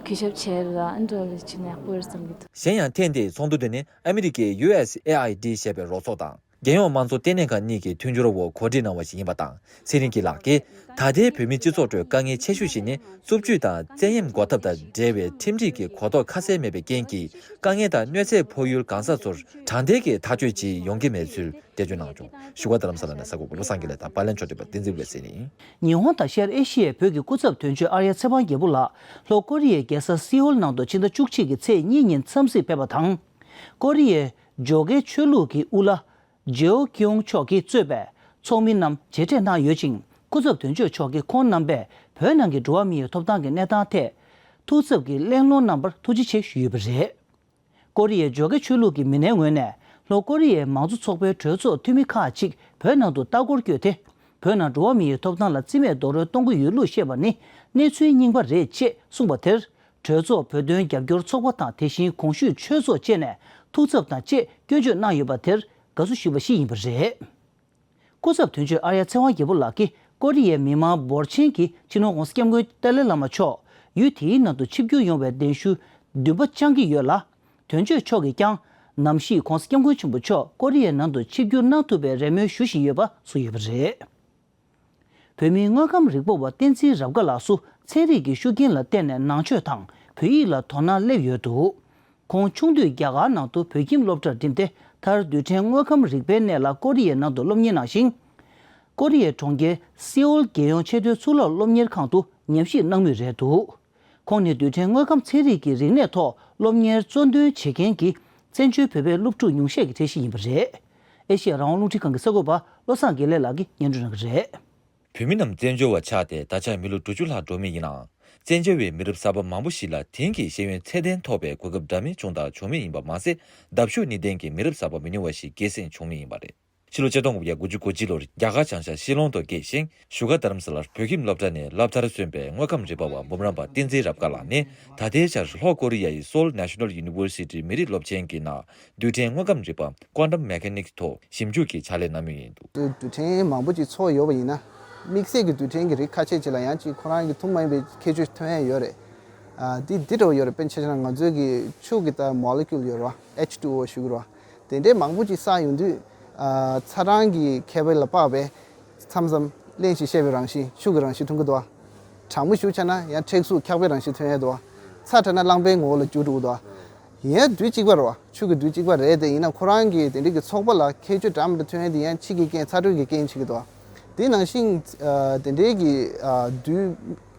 གུས་ཞབས་བྱས་ར། ཨ་འདྲ་ལ་བྱས་ན་ཡག་པོ་རེད་བསམ་གྱི་འདུག། གཞན་ཡང་ཐེངས་འདིའི་ཚོགས་འདུ་དེ་ནི་ཨ་མི་རི་ཀའི་ཡུ་ཨེས་ཨེ་ཨའི་ཌི་ཞེས་པའི་རོགས་ཚོགས་དང་། རྒྱལ་ཡོངས་དམངས་གཙོ་ལྟེ་གནས་ཁང་གཉིས་ཀྱི་མཐུན་སྦྱོར་འོག་གོ་སྒྲིག་གནང་བ་ཞིག་ཡིན་པ་དང་། ཚེ་རིང་སྐྱིད་ལགས་ཀྱིས། ད་ལྟའི་བོད་མིའི་སྤྱི་ཚོགས་ཁྲོད་དཀའ་ངལ་ཆེ་ཤོས་ཤིག་ནི་རྩུབ་སྤྱོད་དང་བཙན་གཡེམ་འགོག་ཐབས་དང་འབྲེལ་བའི་ཁྲིམས་སྒྲིག་གི་གོ་རྟོགས་ཁ་གསལ་མེད་པའི་རྐྱེན་གྱིས། དཀའ་ངལ་དང་གནོད་འཚེ་ཕོག་ཡུལ་གང་ས་ཚོར་དྲང་བདེན་གྱི་ཐག་གཅོད་ཅིག་ཡོང་གི་མེད་ཚུལ་འགྲེལ་བརྗོད་གནང་བྱུང་། བཞུགས་སྒར་རྡ་རམ་ས་ལ་ནས་གསར་འགོད་པ་བློ་བཟང་དགེ་ལེགས་དང་པར་ལེན་ཕྱོགས་སྒྲིག་པ་བསྟན་འཛིན་འོད་ཟེར་ཡིན། ཉི་ཧོང་དང་ཤར་ཨེ་ཤི་ཡའི་བོད་ཀྱི་སྐུ་ཚབ་དོན་གཅོད་ཨར་ཡ་ཚེ་དབང་རྒྱལ་པོ་ལགས་ལྷོ་ཀོ་རི་ཡའི་རྒྱལ་ས་སེའུལ་ནང་དུ་ཕྱི་ཟླ་བཅུ་གཅིག་གི་ཚེས་གཉིས་ཉིན་འཚམས་གཟིགས་ཕེབས་པ་དང་། ཀོ་རི་ཡའི་ཇོ་ཀའི་ཆོས་ལུགས་ཀྱི་དབུ་བླ་ཇེའོ་ཀིའུང་མཆོག་གིས་གཙོས་པའི་ཚོགས་མི་རྣམས་མཇལ་འཕྲད་གནང་ཡོད་ཅིང་། སྐུ་ཚབ་དོན་གཅོད་མཆོག་གིས་ཁོང་རྣམ་པས་བོད་ནང་གི་འགྲོ་བ་མིའི་ཐོབ་ཐང་གི་གནས་སྟངས་ཐད་ཐུགས་འཚབ་ཀྱིས་གླེང་སློང་གནང་བར་ཐུགས་རྗེ་ཆེ་ཞུས་ཡོད་པ་རེད། ཀོ་རི་ཡའི་ཇོ་ཀའི་ཆོས་ལུགས་ཀྱི་མི་སྣའི་ངོས་ནས་ལྷོ་ཀོ་རི་ཡའི་མང་གཙོ་ཚོགས་པའི་གྲོས་ཚོགས་འཐུས་མི་ཁག་ཅིག་བོད་ནང་དུ་ལྟ་སྐོར་བསྐྱོད་དེ། བོད་ནང་འགྲོ་བ་མིའི་ཐོབ་ཐང་ལ་རྩིས་མེད་རྡོག་རོལ་གཏོང་གི་ཡོད་ལུགས་བཤད་པ་ནི་གནས་ཚུལ་རྙིང་པ་རེད་ཅེས་གསུངས་པ་དེར། གྲོས་ཚོགས་བོད་དོན་རྒྱབ་སྐྱོར་ཚོགས་པ་དང་། དེ་བཞིན་གོང་ཞུས་ཆོས་ཚོགས་བཅས་ནས་ཐུགས་འཚབ་དང་བཅས་སྐྱོན་བརྗོད་གནང་ཡོད་པ་དེར་དགའ་བསུ་ཞུས་པ་ཞིག་ཡིན་པ་རེད། སྐུ་ཚབ་དོན་གཅོད་ཨར་ཡ་ཚེ་དབང་རྒྱལ་པོ་ལགས་ཀྱིས་ཀོ་རི་ཡའི་མི་མང་འབོར་ཆེན་གྱིས་སྤྱི་ནོར་༸གོང་ས་༸སྐྱབས་མགོན་ཏཱ་ལའི་བླ་མ་མཆོག་ཡུལ་དེའི་ནང་དུ་ཆིབས་བསྒྱུར་ཡོང་བའི་གདན་ཞུ་འདུན་པ་བཅངས་ཀྱི་ཡོད་ལ། དོན་གཅོད་མཆོག་གིས་ཀྱང་ནམ་ཞིག་༸གོང་ས་༸སྐྱབས་མགོན་ཆེན་པོ་མཆོག་ཀོ་རི་ཡའི་ནང་དུ་ཆིབས་བསྒྱུར་གནང་ཐུབ་པའི་རེ་སྨོན་ཞུ་བཞིན་ཡོད་པ་གསུངས་ཡོད་པ་རེད། བོད་མིའི་དངོས་ཁམས་རིག་པ་བ་བསྟན་འཛིན་རབ་དགའ་ལགས་སུ་ཚན་རིག་གི་ཤུགས་རྐྱེན་ལ་བརྟེན་ནས་ནང་ཆོས་དང་བོད་ཡིག་ལ་དོ་སྣང་སླེབས་ཡོད་འདུག། ཁོང་ཆུང་དུས་རྒྱ་གར་ནང་དུ་བོད་ཁྱིམ་སློབ་གྲྭར་འགྲིམས་ཏེ། མཐར་རྡུལ་ཕྲན་དངོས་ཁམས་རིག་པའི་གནས་ལ་ཀོ་རི་ཡའི་ནང་དུ་སློབ་གཉེར་གནང་ཞིང་། ཀོ་རི་ཡའི་གྲོང་ཁྱེར་སེའུལ་རྒྱལ་ཡོངས་ཆེས་མཐོའི་གཙུག་ལག་སློབ་གཉེར་ཁང་དུ་ཉམས་ཞིབ་གནང་མུས་རེད་འདུག། ཁོང་ནི་རྡུལ་ཕྲན་དངོས་ཁམས་ཚན་རིག་གི་རིག་གནས་ཐོག་སློབ་གཉེར་གཙོ་འདོན་བྱེད་མཁན་གྱི་བཙན་བྱོལ་བོད་པའི་སློབ་ཕྲུག་ཉུང་ཤས་ཀྱི་གྲས་ཤིག་ཡིན་པ་རེད། ཨེ་ཤེ་ཡ་རང་དབང་རླུང་འཕྲིན་ཁང་གི་གསར་འགོད་པ་བློ་བཟང་དགེ་ལེགས་ལགས་ཀྱིས་སྙན་སྒྲོན་གནང་གི་རེད། བོད་མི་རྣམས་བཙན་བྱོལ་བ་ཆགས་ཏེ་ད་ཆ་མི་ལོ་དྲུག་ཅུ་ལྷག་འགྲོ་མུས་ཡིན་ནའང་། བཙན་བྱོལ་བའི་མི་རབས་གསར་པ་མང་པོ་ཞིག་ལ་དེང་གི་ཤེས་ཡོན་ཚད་ལྡན་ཐོབ་པའི་གོ་སྐབས་འདྲ་མིན་བྱུང་དང་འབྱུང་མུས་ཡིན་པ་མ་ཟད། ལྡབ་ཤུགས་གཉིས་ལྡན་གྱི་མི་རབས་གསར་པ་མི་ཉུང་བ་ཞིག་སྐྱེད་སྲིང་བྱུང་མུས་ཡིན་པ་རེད། ཕྱི་ལོ་ཆིག་སྟོང་དགུ་བརྒྱ་དགུ་བཅུ་གོ་གཅིག་ལོར་རྒྱ་གར་བྱང་ཤར་ཤི་ལོང་དུ་སྐྱེས་ཤིང་། བཞུགས་སྒར་རྡ་རམ་ས་ལར་བོད་ཁྱིམ་སློབ་གྲྭ་ནས་སློབ་མཐར་སོན་པའི་དངོས་ཁམས་རིག་པ་བ་འབུམ་རམས་པ་བསྟན་འཛིན་རབ་དགའ་ལགས་ནི། ད་ལྟའི་ཆར་ལྷོ་ཀོ་རི་ཡ་ཡི་Seoul National University མི་རིགས་སློབ་ཆེན་གྱི་ནང་རྡུལ་ཕྲན་དངོས་ཁམས་རིག་པ་Quantum Mechanics ཐོག་ཞིབ་འཇུག་གི་ཕྱག་ལས་གནང་མུས་ཡིན་འདུག། རྡུལ་ཕྲན་མང་པོ་ཅིག་ཚོགས་ཡོད་པ་ཡིན་ན། དམིགས་བསལ་གྱི་རྡུལ་ཕྲན་གྱི་རིགས་ཁ་ཤས་ཅིག་ལ་ཡང་ཅིག་ཁོ་རང་གི་ཐུན་མོང་མ་ཡིན་པའི་ཁྱད་ཆོས་ཐོན་ཡས་ཡོད་རེད། ཨ། འདི་འདི་འདྲ་བོ་ཡོད་རེད། དཔེར་ན་ཆ་བཞག་ན་ང་ཚོའི་གི་ཆུ་གི་ད་molecule ཡོད་རེད་བ། ཨེཆ་ཊུ་ཨོ་ཞུ་གི་རེད་བ། དེ་འདྲའི་མང་པོ་ཅིག་བསགས་ཡོང་དུས། ཨ། ཚ་གྲང་གི་ཁྱད་པར་ལ་དཔག་པའི་མཚམས་མཚམས་རླན་ཞེས་བཤད་པའི་རང་བཞིན་ཆུ་གི་རང་བཞིན་ཐོན་གི་འདུག་བ། གྲང་མོ་ཞེ་པོ་ཆགས་ན་ཡང་མཁྲེགས་གཟུགས་འཁྱག་པའི་རང་བཞིན་ཐོན་ཡས་འདུག་བ། ཚ་དྲགས་ན་རླངས་པའི་ངོ་བོ་ལ་འགྱུར་འགྲོ་གི་འདུག་བ། ཡིན་ཡང་རྡུལ་གཅིག་པ་རེད་བ། ཆུ་གི་རྡུལ་གཅིག་པ་རེད་དེ། ཡིན་ན་ཁོ་རང་གི་དེ་འདྲའི་གི་ཚོགས་པ་ལ་ཁྱད་ཆོས་འདྲ་མི་འདྲ་ཐོན་ཡས་དེ་ཡང་ཕྱི་གི་རྐྱེན་ཚ་དྲོད་ཀྱི་རྐྱེན་བྱེད་ཀྱི་འདུག་བ། དེ་ནང་བཞིན། ཨ། དེ་འདྲའི་གི། ཨ། རྡུལ་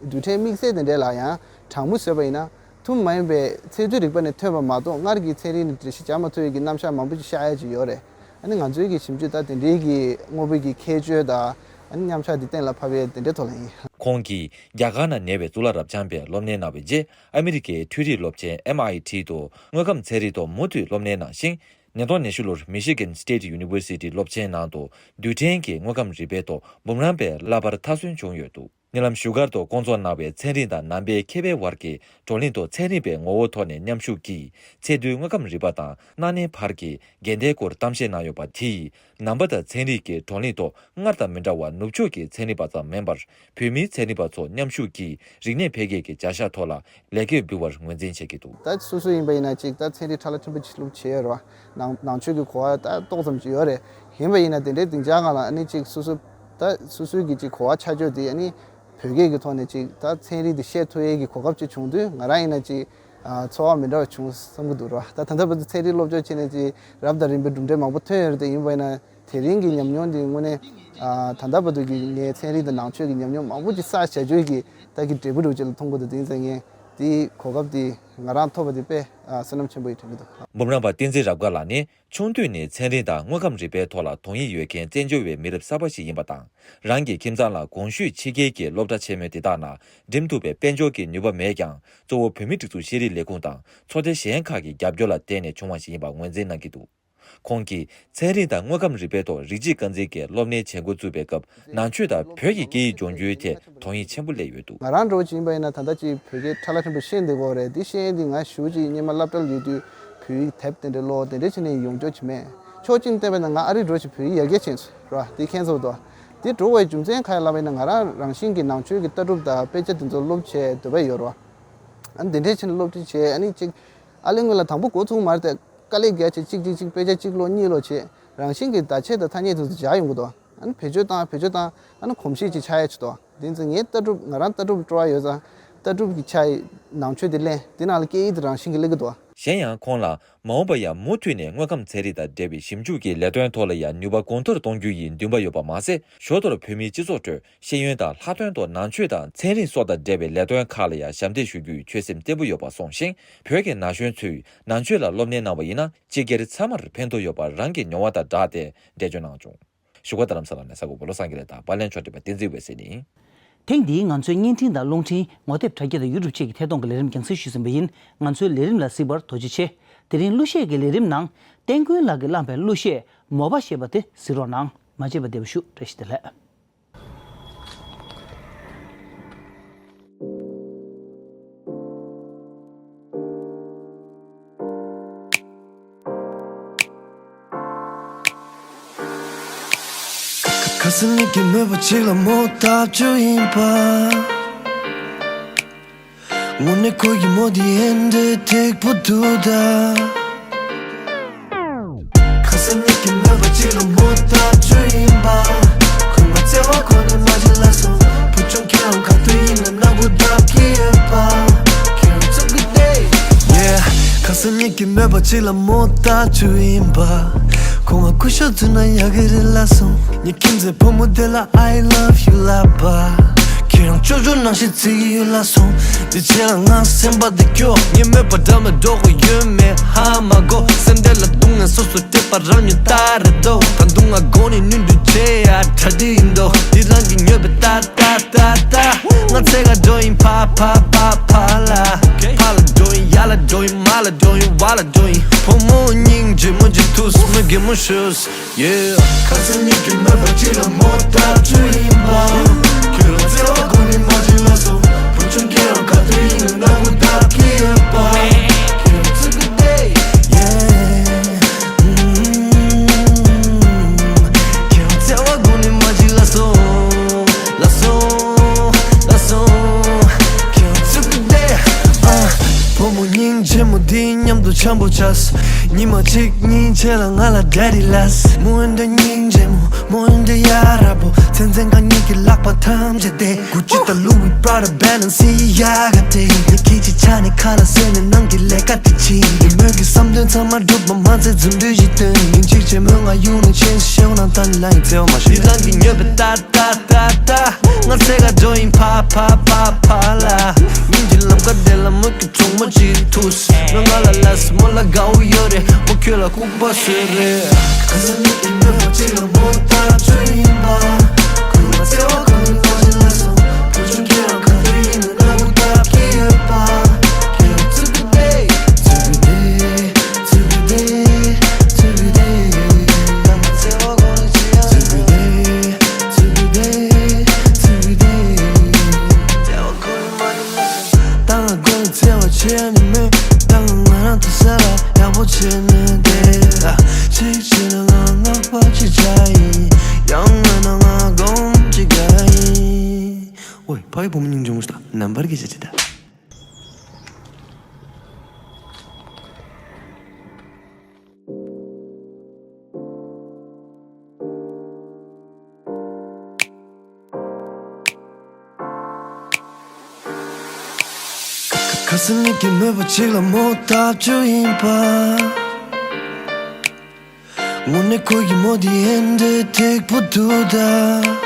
རྡུལ་ཕྲན་དམིགས་བསལ་དེ་འདྲའི་ལ་ཡང་གྲང་མོ་བཟོས་པ་ཡིན་ན། ཐུན་མོང་མ་ཡིན་པའི་ཚན་རྩལ་རིག་པ་ནས་ཐོན་པ་མ་གཏོགས་སྔར་གྱི་ཚན་རིག་ནས་འགྲེལ་བཤད་བྱ་མ་ཐུབ་ཡས་ཀྱི་རྣམ་གཞག་མང་པོ་ཅིག་ཤར་ཡས་ཅིག་ཡོད་རེད། ཨ་ནི་ང་ཚོའི་གི་ཞིབ་འཇུག་ད་དེ་འདྲའི་གི་དངོས་པོའི་གི་ཁྱད་ཆོས་དང་། ཨ་ནི་མཉམ་བཞག་འདི་གཏན་ལ་ཕབ་ཡས་དེ་འདྲའི་ཐོག་ལ་ཡིན། ཁོང་གིས་རྒྱ་གར་ནང་ཉེ་བའི་གཙུག་ལག་རབ་འབྱམས་པའི་སློབ་གཉེར་གནང་བའི་རྗེས། ཨ་མི་རི་ཀའི་འཕྲུལ་རིག་སློབ་ཆེན་ཨེམ་ཨའི་ཊི་དུ་དངོས་ཁམས་ཚན་རིག་ཐོག་མུ་མཐུད་སློབ་གཉེར་གནང་ཞིང་། ཉིས་སྟོང་ཉི་ཤུ་ལོར་Michigan State University སློབ་ཆེན་ནང་དུ་རྡུལ་ཕྲན་གྱི་དངོས་ཁམས་རིག་པའི་ཐོག་འབུམ་རམས་པའི་བསླབ་པར་མཐར་སོན་བྱུང་ཡོད་འདུག། ཉེ་ལམ་བཞུགས་སྒར་དུ་བསྐོང་ཚོགས་གནང་བའི་ཚན་རིག་དང་ནང་པའི་མཁས་པའི་དབར་གྱི་བགྲོ་གླེང་དུ་ཚན་རིག་པའི་ངོ་བོ་ཐོག་ནས་མཉམ་ཞུགས་ཀྱིས། ཚད་རྡུལ་དངོས་ཁམས་རིག་པ་དང་སྣ་ནས་བར་གྱི་འགལ་ཟླའི་སྐོར་གཏམ་བཤད་གནང་ཡོད་པ་དེས། ནང་པ་དང་ཚན་རིག་གི་བགྲོ་གླེང་ཐོག་སྔར་དང་མི་འདྲ་བར་ནུབ་ཕྱོགས་ཀྱི་ཚན་རིག་པ་ཙམ་མིན་པར། བོད་མིའི་ཚན་རིག་པ་ཚོ་མཉམ་ཞུགས་ཀྱིས་རིག་གནས་འཕེལ་རྒྱས་ཀྱི་བྱ་གཞག་ཐོག་ལ་ལེགས་སྐྱེས་འབུལ་བར་ངོས་འཛིན་བྱེད་ཀྱི་འདུག། ད་སོ་སོ་ཡིན་པ་ཡིན་ན་ཅིག་ད་ཚན་རིག་ཕྲ་ལ་ཕྲན་བུ་ཅིག་སློབ་བྱས་ཡོད་རེད་བ། ནང་ནང་ཆོས་ཀྱི་གོ་བ་ད་ཏོག་ཙམ་ཅིག་ཡོད་རེད། ཡིན་པ་ཡིན་ན་དེ་འདྲའི་སྡིངས་ཆ་སྒང་ལ་ཨ་ནི་ཅིག་སོ་སོ་ད་སོ་སོའི་གི་ཅིག་གོ་བ་ཆ་ཆོས་དེ་ཨ་ནི་བོད་སྐད་ཀྱི་ཐོག་ནས་ཅིག་ད་ཚན་རིག་དེ་བཤད་ཐུབ་ཡས་ཀྱི་གོ་སྐབས་ཅིག་བྱུང་དུས་ང་རང་ཡིན་ན་ཅིག་ཨ། ཚོར་བ་མི་འདྲ་བ་བྱུང་བསམ་གྱི་འདུག་རེད་བ། ད་ད་ལྟ་བར་དུ་ཚན་རིག་སློབ་སྦྱོང་བྱས་ནས་ཅིག་རབ་དང་རིམ་པའི་གྲུབ་འབྲས་མང་པོ་ཐོན་ཡོད་རེད་དེ། ཡིན་པ་ཡིན་ན། དེ་རིང་གི་ཉམས་མྱོང་འདི་དངོས་གནས་ཨ་ད་ལྟ་བར་དུ་གི་ངའི་ཚན་རིག་དང་ནང་ཆོས་ཀྱི་ཉམས་མྱོང་མང་པོ་ཅིག་བསགས་བྱ་རྒྱུ་གི་ད་གི་འབྲས་བུ་རུ་ཅིག་ལ་མཐོང་གི་འདུག་དེ་ཡིན་ཙང་ངས་དེའི་གོ་སྐབས་དེ་ང་རང་ཐོབ་པ་དེ་དཔེ་ཨ་བསོད་ནམས་ཆེན་པོ་ཡིན་དྲན་གྱི་འདུག་འབུམ་རམས་པ་བསྟན་འཛིན་རབ་དགའ་ལགས་ནི་ཆུང་དུས་ནས་ཚན་རིག་དང་དངོས་ཁམས་རིག་པའི་ཐོག་ལ་དོ་དབྱིངས་ཡོད་མཁན་བཙན་བྱོལ་བའི་མི་རབས་གསར་པ་ཞིག་ཡིན་པ་དང་། རང་གི་ཁྱིམ་ཚང་ལ་གོང་ཞུས་ཕྱི་རྒྱལ་གྱི་སློབ་གྲྭ་ཆེན་མོའི་དེ་དག་ནང་འགྲིམ་ཐུབ་པའི་དཔལ་འབྱོར་གྱི་ནུས་པ་མེད་ཀྱང་། གཙོ་བོ་བོད་མིའི་སྒྲིག་འཛུགས་ཤེས་རིག་ལས་ཁུངས་དང་ཚོགས་སྡེ་གཞན་ཁག་གི་རྒྱབ་སྐྱོར་ལ་བརྟེན་ནས་བྱུང་བ་ཞིག་ཡིན་པ་ངོས་འཛིན་གནང་གི་འདུག་ཁོང་གིས་ཚན་རིག་དང་དངོས་ཁམས་རིག་པའི་ཐོག་རིགས་གཅིག་རྐང་འཛིན་གྱི་སློབ་གཉེར་བྱེད་འགོ་བཙུགས་པའི་སྐབས། ནང་ཆོས་དང་བོད་ཀྱི་སྐད་ཡིག་སྦྱོང་རྒྱུའི་ཐད་དོ་དབྱིངས་ཆེན་པོ་སླེབས་ཡོད་འདུག་ང་རང་འདྲ་བོ་ཅིག་ཡིན་པ་ཡིན་ན་ད་ལྟ་ཅིག་བོད་སྐད་ཁྲ་ལ་ཕྲན་བུ་ཤེས་བསྡད་ཀྱི་ཡོད་རེད། འདི་ཤེས་ཡོན་འདི་ང་ཞེ་པོ་ཅིག་སྔོན་མ་སློབ་གྲྭ་ལ་ཡོད་དུས་བོད་ཡིག་དེབ་དེ་འདྲ་ཀློག་དེ་འདྲ་བྱས་ནས་ཡོང་རྒྱུ་ཅིག་མེད། ཕྱོགས་གཅིག་ནས་བལྟས་པ་ཡིན་ན་ང་ཨ་རི་འདྲ་བོ་ཅིག་བོད་ཡིག་ཡར་རྒྱས་ཕྱིན་སོང་རེད་བ། འདི་མཁྱེན་ཚར་འདུག་འདི་འགྲོ་བའི་རྒྱུ་མཚན་ག་རེ་ལབ་པ་ཡིན་ན། ང་རང་རང་བཞིན་གྱིས་ནང་ཆོས་ཀྱི་ལྟ་གྲུབ་དང་དཔེ་ཆ་དེ་ཚོ་སློབ་བྱེད་འདོད་པ་ཡོད་རེད་བ། ཨ་ནི་དེ་འདྲ་བྱས་ནས་སློབ་ཁྲིད་བྱས། ཨ་ནི་ཅིག་ཨ་ལས་སྔོན་ལ་དང་པོ་འགོ་ཚུགས་མ་རེད་དེ། དཀའ་ལས་རྒྱག་བྱས་གཅིག་གཅིག་གཅིག་དཔེ་ཆ་གཅིག་ཀློག་གཉིས་ཀློག་བྱས། རང་བཞིན་གྱིས་བརྡ་ཆད་དང་ཐ་སྙད་དེ་ཚོ་འཇགས་ཡོང་གི་འདུག་ཨ་ནི་བེད་སྤྱོད་བཏང་བེད་སྤྱོད་བཏང་ཨ་ནི་གོམས་གཤིས་ཅིག་ཆགས་ཡ་ཅིག་འདུག་དེ་ཚོ་ངའི་ལྟ་གྲུབ་ང་རང་ལྟ་གྲུབ་སྤྲོ་བ་ཡོད་ཙང་ལྟ་གྲུབ་ཀྱི་ཆ་ཡི་ནང་ཆོས་དེ་ལེན། དེ་ནང་ལ་སྐད་ཡིག་དེ་རང་བཞིན་གྱིས་སླེབས་ཀྱི་འདུག་གཞན་ཡང་ཁོང་ལ་མ་འོངས་པར་ཡང་མུ་མཐུད་ནས་དངོས་ཁམས་ཚན་རིག་དང་འབྲེལ་བའི་ཞིབ་འཇུག་གི་ལས་དོན་ཐོག་ལ་ཡང་ནུས་པ་གོང་མཐོར་གཏོང་རྒྱུ་ཡི་འདུན་པ་ཡོད་པ་མ་ཟད། ཞོར་དུ་བོད་མིའི་སྤྱི་ཚོགས་ཁྲོད་ཤེས་ཡོན་དང་ལྷག་དོན་དུ་ནང་ཆོས་དང་ཚན་རིག་སོགས་དང་འབྲེལ་བའི་ལས་དོན་ཁག་ལ་ཡང་ཞབས་འདེགས་ཞུ་རྒྱུའི་ཆོད་སེམས་བརྟན་པོ་ཡོད་པ་གསུངས་ཤིང་། བོད་ཀྱི་ན་གཞོན་ཚོས་ནང་ཆོས་ལ་སློབ་གཉེར་གནང་བ་ཡིན་ན་སྤྱི་སྒེར་ཚང་མར་ཕན་ཐོགས་ཡོད་པ་རང་གི་མྱོང་བ་དང་སྦྲགས་ཏེ་འགྲེལ་བརྗོད་གནང་བྱུང་། བཞུགས་སྒར་རྡ་རམ་ས་ལ་ནས་གསར་འགོད་པ་བློ་བཟང་དགེ་ལེགས་དང་པར་ལེན་ཕྱོགས་སྒྲིག་པ་བསྟན་འཛིན་འོད་ཟེར་ནས། ཐེངས་འདིའི་ང་ཚོའི་བརྙན་འཕྲིན་དང་རླུང་འཕྲིན། ངོ་དེབ་དྲ་རྒྱ་དང་ཡུ་ཊུབ་བཅས་ཀྱི་ཐད་གཏོང་གི་ལས་རིམ་རྒྱང་སྲིང་ཞུས་ཟིན་པ་ཡིན། ང་ཚོའི་ལས་རིམ་ལ་གཟིགས་པར་ཐུགས་རྗེ་ཆེ། དེ་རིང་གླུ་གཞས་ཀྱི་ལས་རིམ་ནང་། བསྟན་ཀུན་ལགས་ཀྱིས་བླངས་པའི་གླུ་གཞས་མོ་པ་ཞེས་པ་དེ་གཟིགས་རོགས་གནང་། མ་བརྗེད་པ་བདེ་པོ་ཞུ། བཀྲ་ཤིས་བདེ་ལེགས། ཁ་སང་ཉིད་ཀྱི་མོས་པ་གཅིག་ལ་མོ་བཏབ་རྒྱུ་ཡིན་པ། དངོས་གནས་ཁོ་ཡི་མོ་དེ་ཨེ་འདྲའི་སྡུག་པོ་འདུག་ད། ཁ་སང་ཉིད་ཀྱི་མོས་པ་གཅིག་ལ་མོ་བཏབ་རྒྱུ་ཡིན་པ། ཁོས་ང་བརྩེ་བ་ཁོ་ནས་མ་བྱེད་ལབ་སོང་། བུ་ཆུང་ཁྱེད་རང་ག་དུས་ཡིན་ན་ནག་པོ་བརྡབ་ཀྱི་ཡོད་པ། ཁྱེད་རང་ཚུགས་ཀྱི་ཏེ། Yeah། ཁ་སང་ཉིད་ཀྱི་མོས་པ་གཅིག་ལ་མོ་བཏབ་རྒྱུ་ཡིན་པ། ཁོ་ང་སྐུ་ཞབས་བཙུགས་ན་ཡག་གི་རེད་ལབ་སོང་། ངའི་ཁྱིམ་མཚེས་བུ་མོ་དེ་ལ་I love you ལབ་པ། ཁྱེད་རང་ཅོ་ཅོ་ནང་བཞིན་བརྩི་གི་ཡོད་ལབ་སོང་། འདི་བྱས་ལ་ང་སེམས་པ་འདི་སྐྱོ། ངའི་མོས་པ་འདྲ་མེད་འགྲོ་གི་ཡོད་མེད་ཧ་མ་གོ། སེམས་དེ་ལ་སྡུག་བསྔལ་སོ་སོ་སྤྲད་པ་རང་ཉིད་ལྟ་རེད་དོ། ད་དུང་ང་དགོང་ནས་ནུས་འདུག་བྱེད་ཡ་གྲ་སྒྲིག་ཡིན་དོ། འདི་རང་གི་མོས་པ་ལྟར། ད་ད་ད། ང་འཚོལ་ག་འགྲོ་ཡིན་ཕ་ཕ་ཕ་ཕ་ལ། ཕ་ལ་འགྲོ་ཡིན། ཡ་ལ་འགྲོ་ཡིན། མ་ལ་འགྲོ་ཡིན། བ་ལ་འགྲོ་ཡིན། བུ་མོ་སྙིང་རྗེ་མོ་ཅིག་ཐུག་མོ་རྒན་མོ་ཤོས། Yeah། ཁ་སང་ཉིད་ཀྱི་མོས་པ་གཅིག་ལ་མོ་བཏབ་རྒྱུ་ཡིན་པ། ཁྱོད་ལ་བརྩེ་བ་ཁོ་ནས་མ་བྱེད་ལབ་སོང་། བུ་ཆུང་ཁྱེད་རང་ག་དུས་ཡིན་ན་ནག་པོ་བརྡབ་ཀྱི་ཡོད་པ། ཁྱོད་ཚུགས་ཀྱི་ཏེ། Yeah། ཁྱེད་རང་བརྩེ་བ་ཁོ་ནས་མ་བྱེད་ལབ་སོང་། ལབ་སོང་། ལབ་སོང་། ཁྱེད་རང་ཚུགས་ཀྱི་ཏེ། ཨ། བུ་མོ་སྙིང་རྗེ་མོ་འདི་མཉམ་དུ་འཆམ་པོ་བྱས། ཉི་མ་གཅིག་གཉིས་རྗེས་ལ་ང་ལ་Daddy ལབ། མོ་འདྲ་སྙིང་རྗེ་མོ། མོ་འདྲ་ཡ་རབས་པོ། ཚན་ཚན་གང་ཉིད་ཀྱི་ལག་པ་ཐམས་ཅད་དེ། Gucci དང་Louis Prada Balenciaga དེ། ཉི་ཁྱི་ཅི་ཆ་ནས་ཁ་ལ་ཟེར་ནས་ནང་གི་ལས་ཀ་དེ་ཕྱིན། ཉི་མོ་གི་བསམ་དོན་ཚང་མ་འགྲུབ་པ་མ་ཚད་རྫུ་འཕྲུལ་ཞིག་སྟོན། ཉིན་གཅིག་ཆེན་མོ་ང་ཡུལ་ནས་ཆེན་ཤེའུ་ནང་ལྟ་ནི་ལ་ཡིན་བརྩེ་བ་མ་ཤེས། འདི་རང་གི་མོས་པ་ལྟར། ད་ད་ད། ང་འཚོལ་ག་འགྲོ་ཡིན་ཕ་ཕ་ཕ་ཕ་ལ། ཉིན་གྱི་ལམ་ཁ་དེ་ལ་མོ་གི་གྲོགས་མོ་ཅིག་ཐུག་མོས་ང་ལ་ལབ་སོང་། མོ་ལ་དགའ་བོ་ཡོད་རེད། མོ་ཁྱོད་ལ་ལྐུགས་པ་བཟོས་རེད། ཁ་སང་ཉིད་ཀྱི་མོས་པ་གཅིག་ལ་མོ་བཏབ་རྒྱུ་ཡིན་པ། ཁོས་ང་བརྩེ་བ་ཁོ་ནས་མ་བྱེད་ལབ་སོང་། བུ་ཆུང་ཁྱེད་རང་ག་དུས་ཡིན་ན་ནག་པོ་བརྡབ་ཀྱི་ཡོད་པ། ཁྱེད་རང་ཚུགས་ཀྱི་ཏེ། ཚུགས་ཀྱི་ཏེ། ཚུགས་ཀྱི་ཏེ། ཚུགས་ཀྱི་ཏེ། ཚུགས་ཀྱི་ཏེ། ཚུགས་ཀྱི་ཏེ། ད་ང་དགོང་ཚེ་བ་ཆེ་ནི་མེད། ད་ང་ང་རང་དུ་ས་ལ་ཡག་པོ་བྱེད་ནི་དེ། གཅིག་བྱས་ན་ང་ངག་པ་ཅིག་བྱ་ཡིན། ཡང་མིན་ན་ང་སྒོམ་ཅིག་དགའ་ཡིན། ཨོའི་ཕ་གི་བུ་མོ་སྙིང་རྗེ་མོ་ཞིག་དང་ནམ་བར་གྱི་བྱེད་ཅིག་ད། ཁ་སང་ཉིད་ཀྱི་མོས་པ་གཅིག་ལ་མོ་བཏབ་རྒྱུ་ཡིན་པ། དངོས་གནས་ཁོ་གི་མོ་དེ་ཧན་འདྲེ་ཐིག་པོ་འདུག་ད།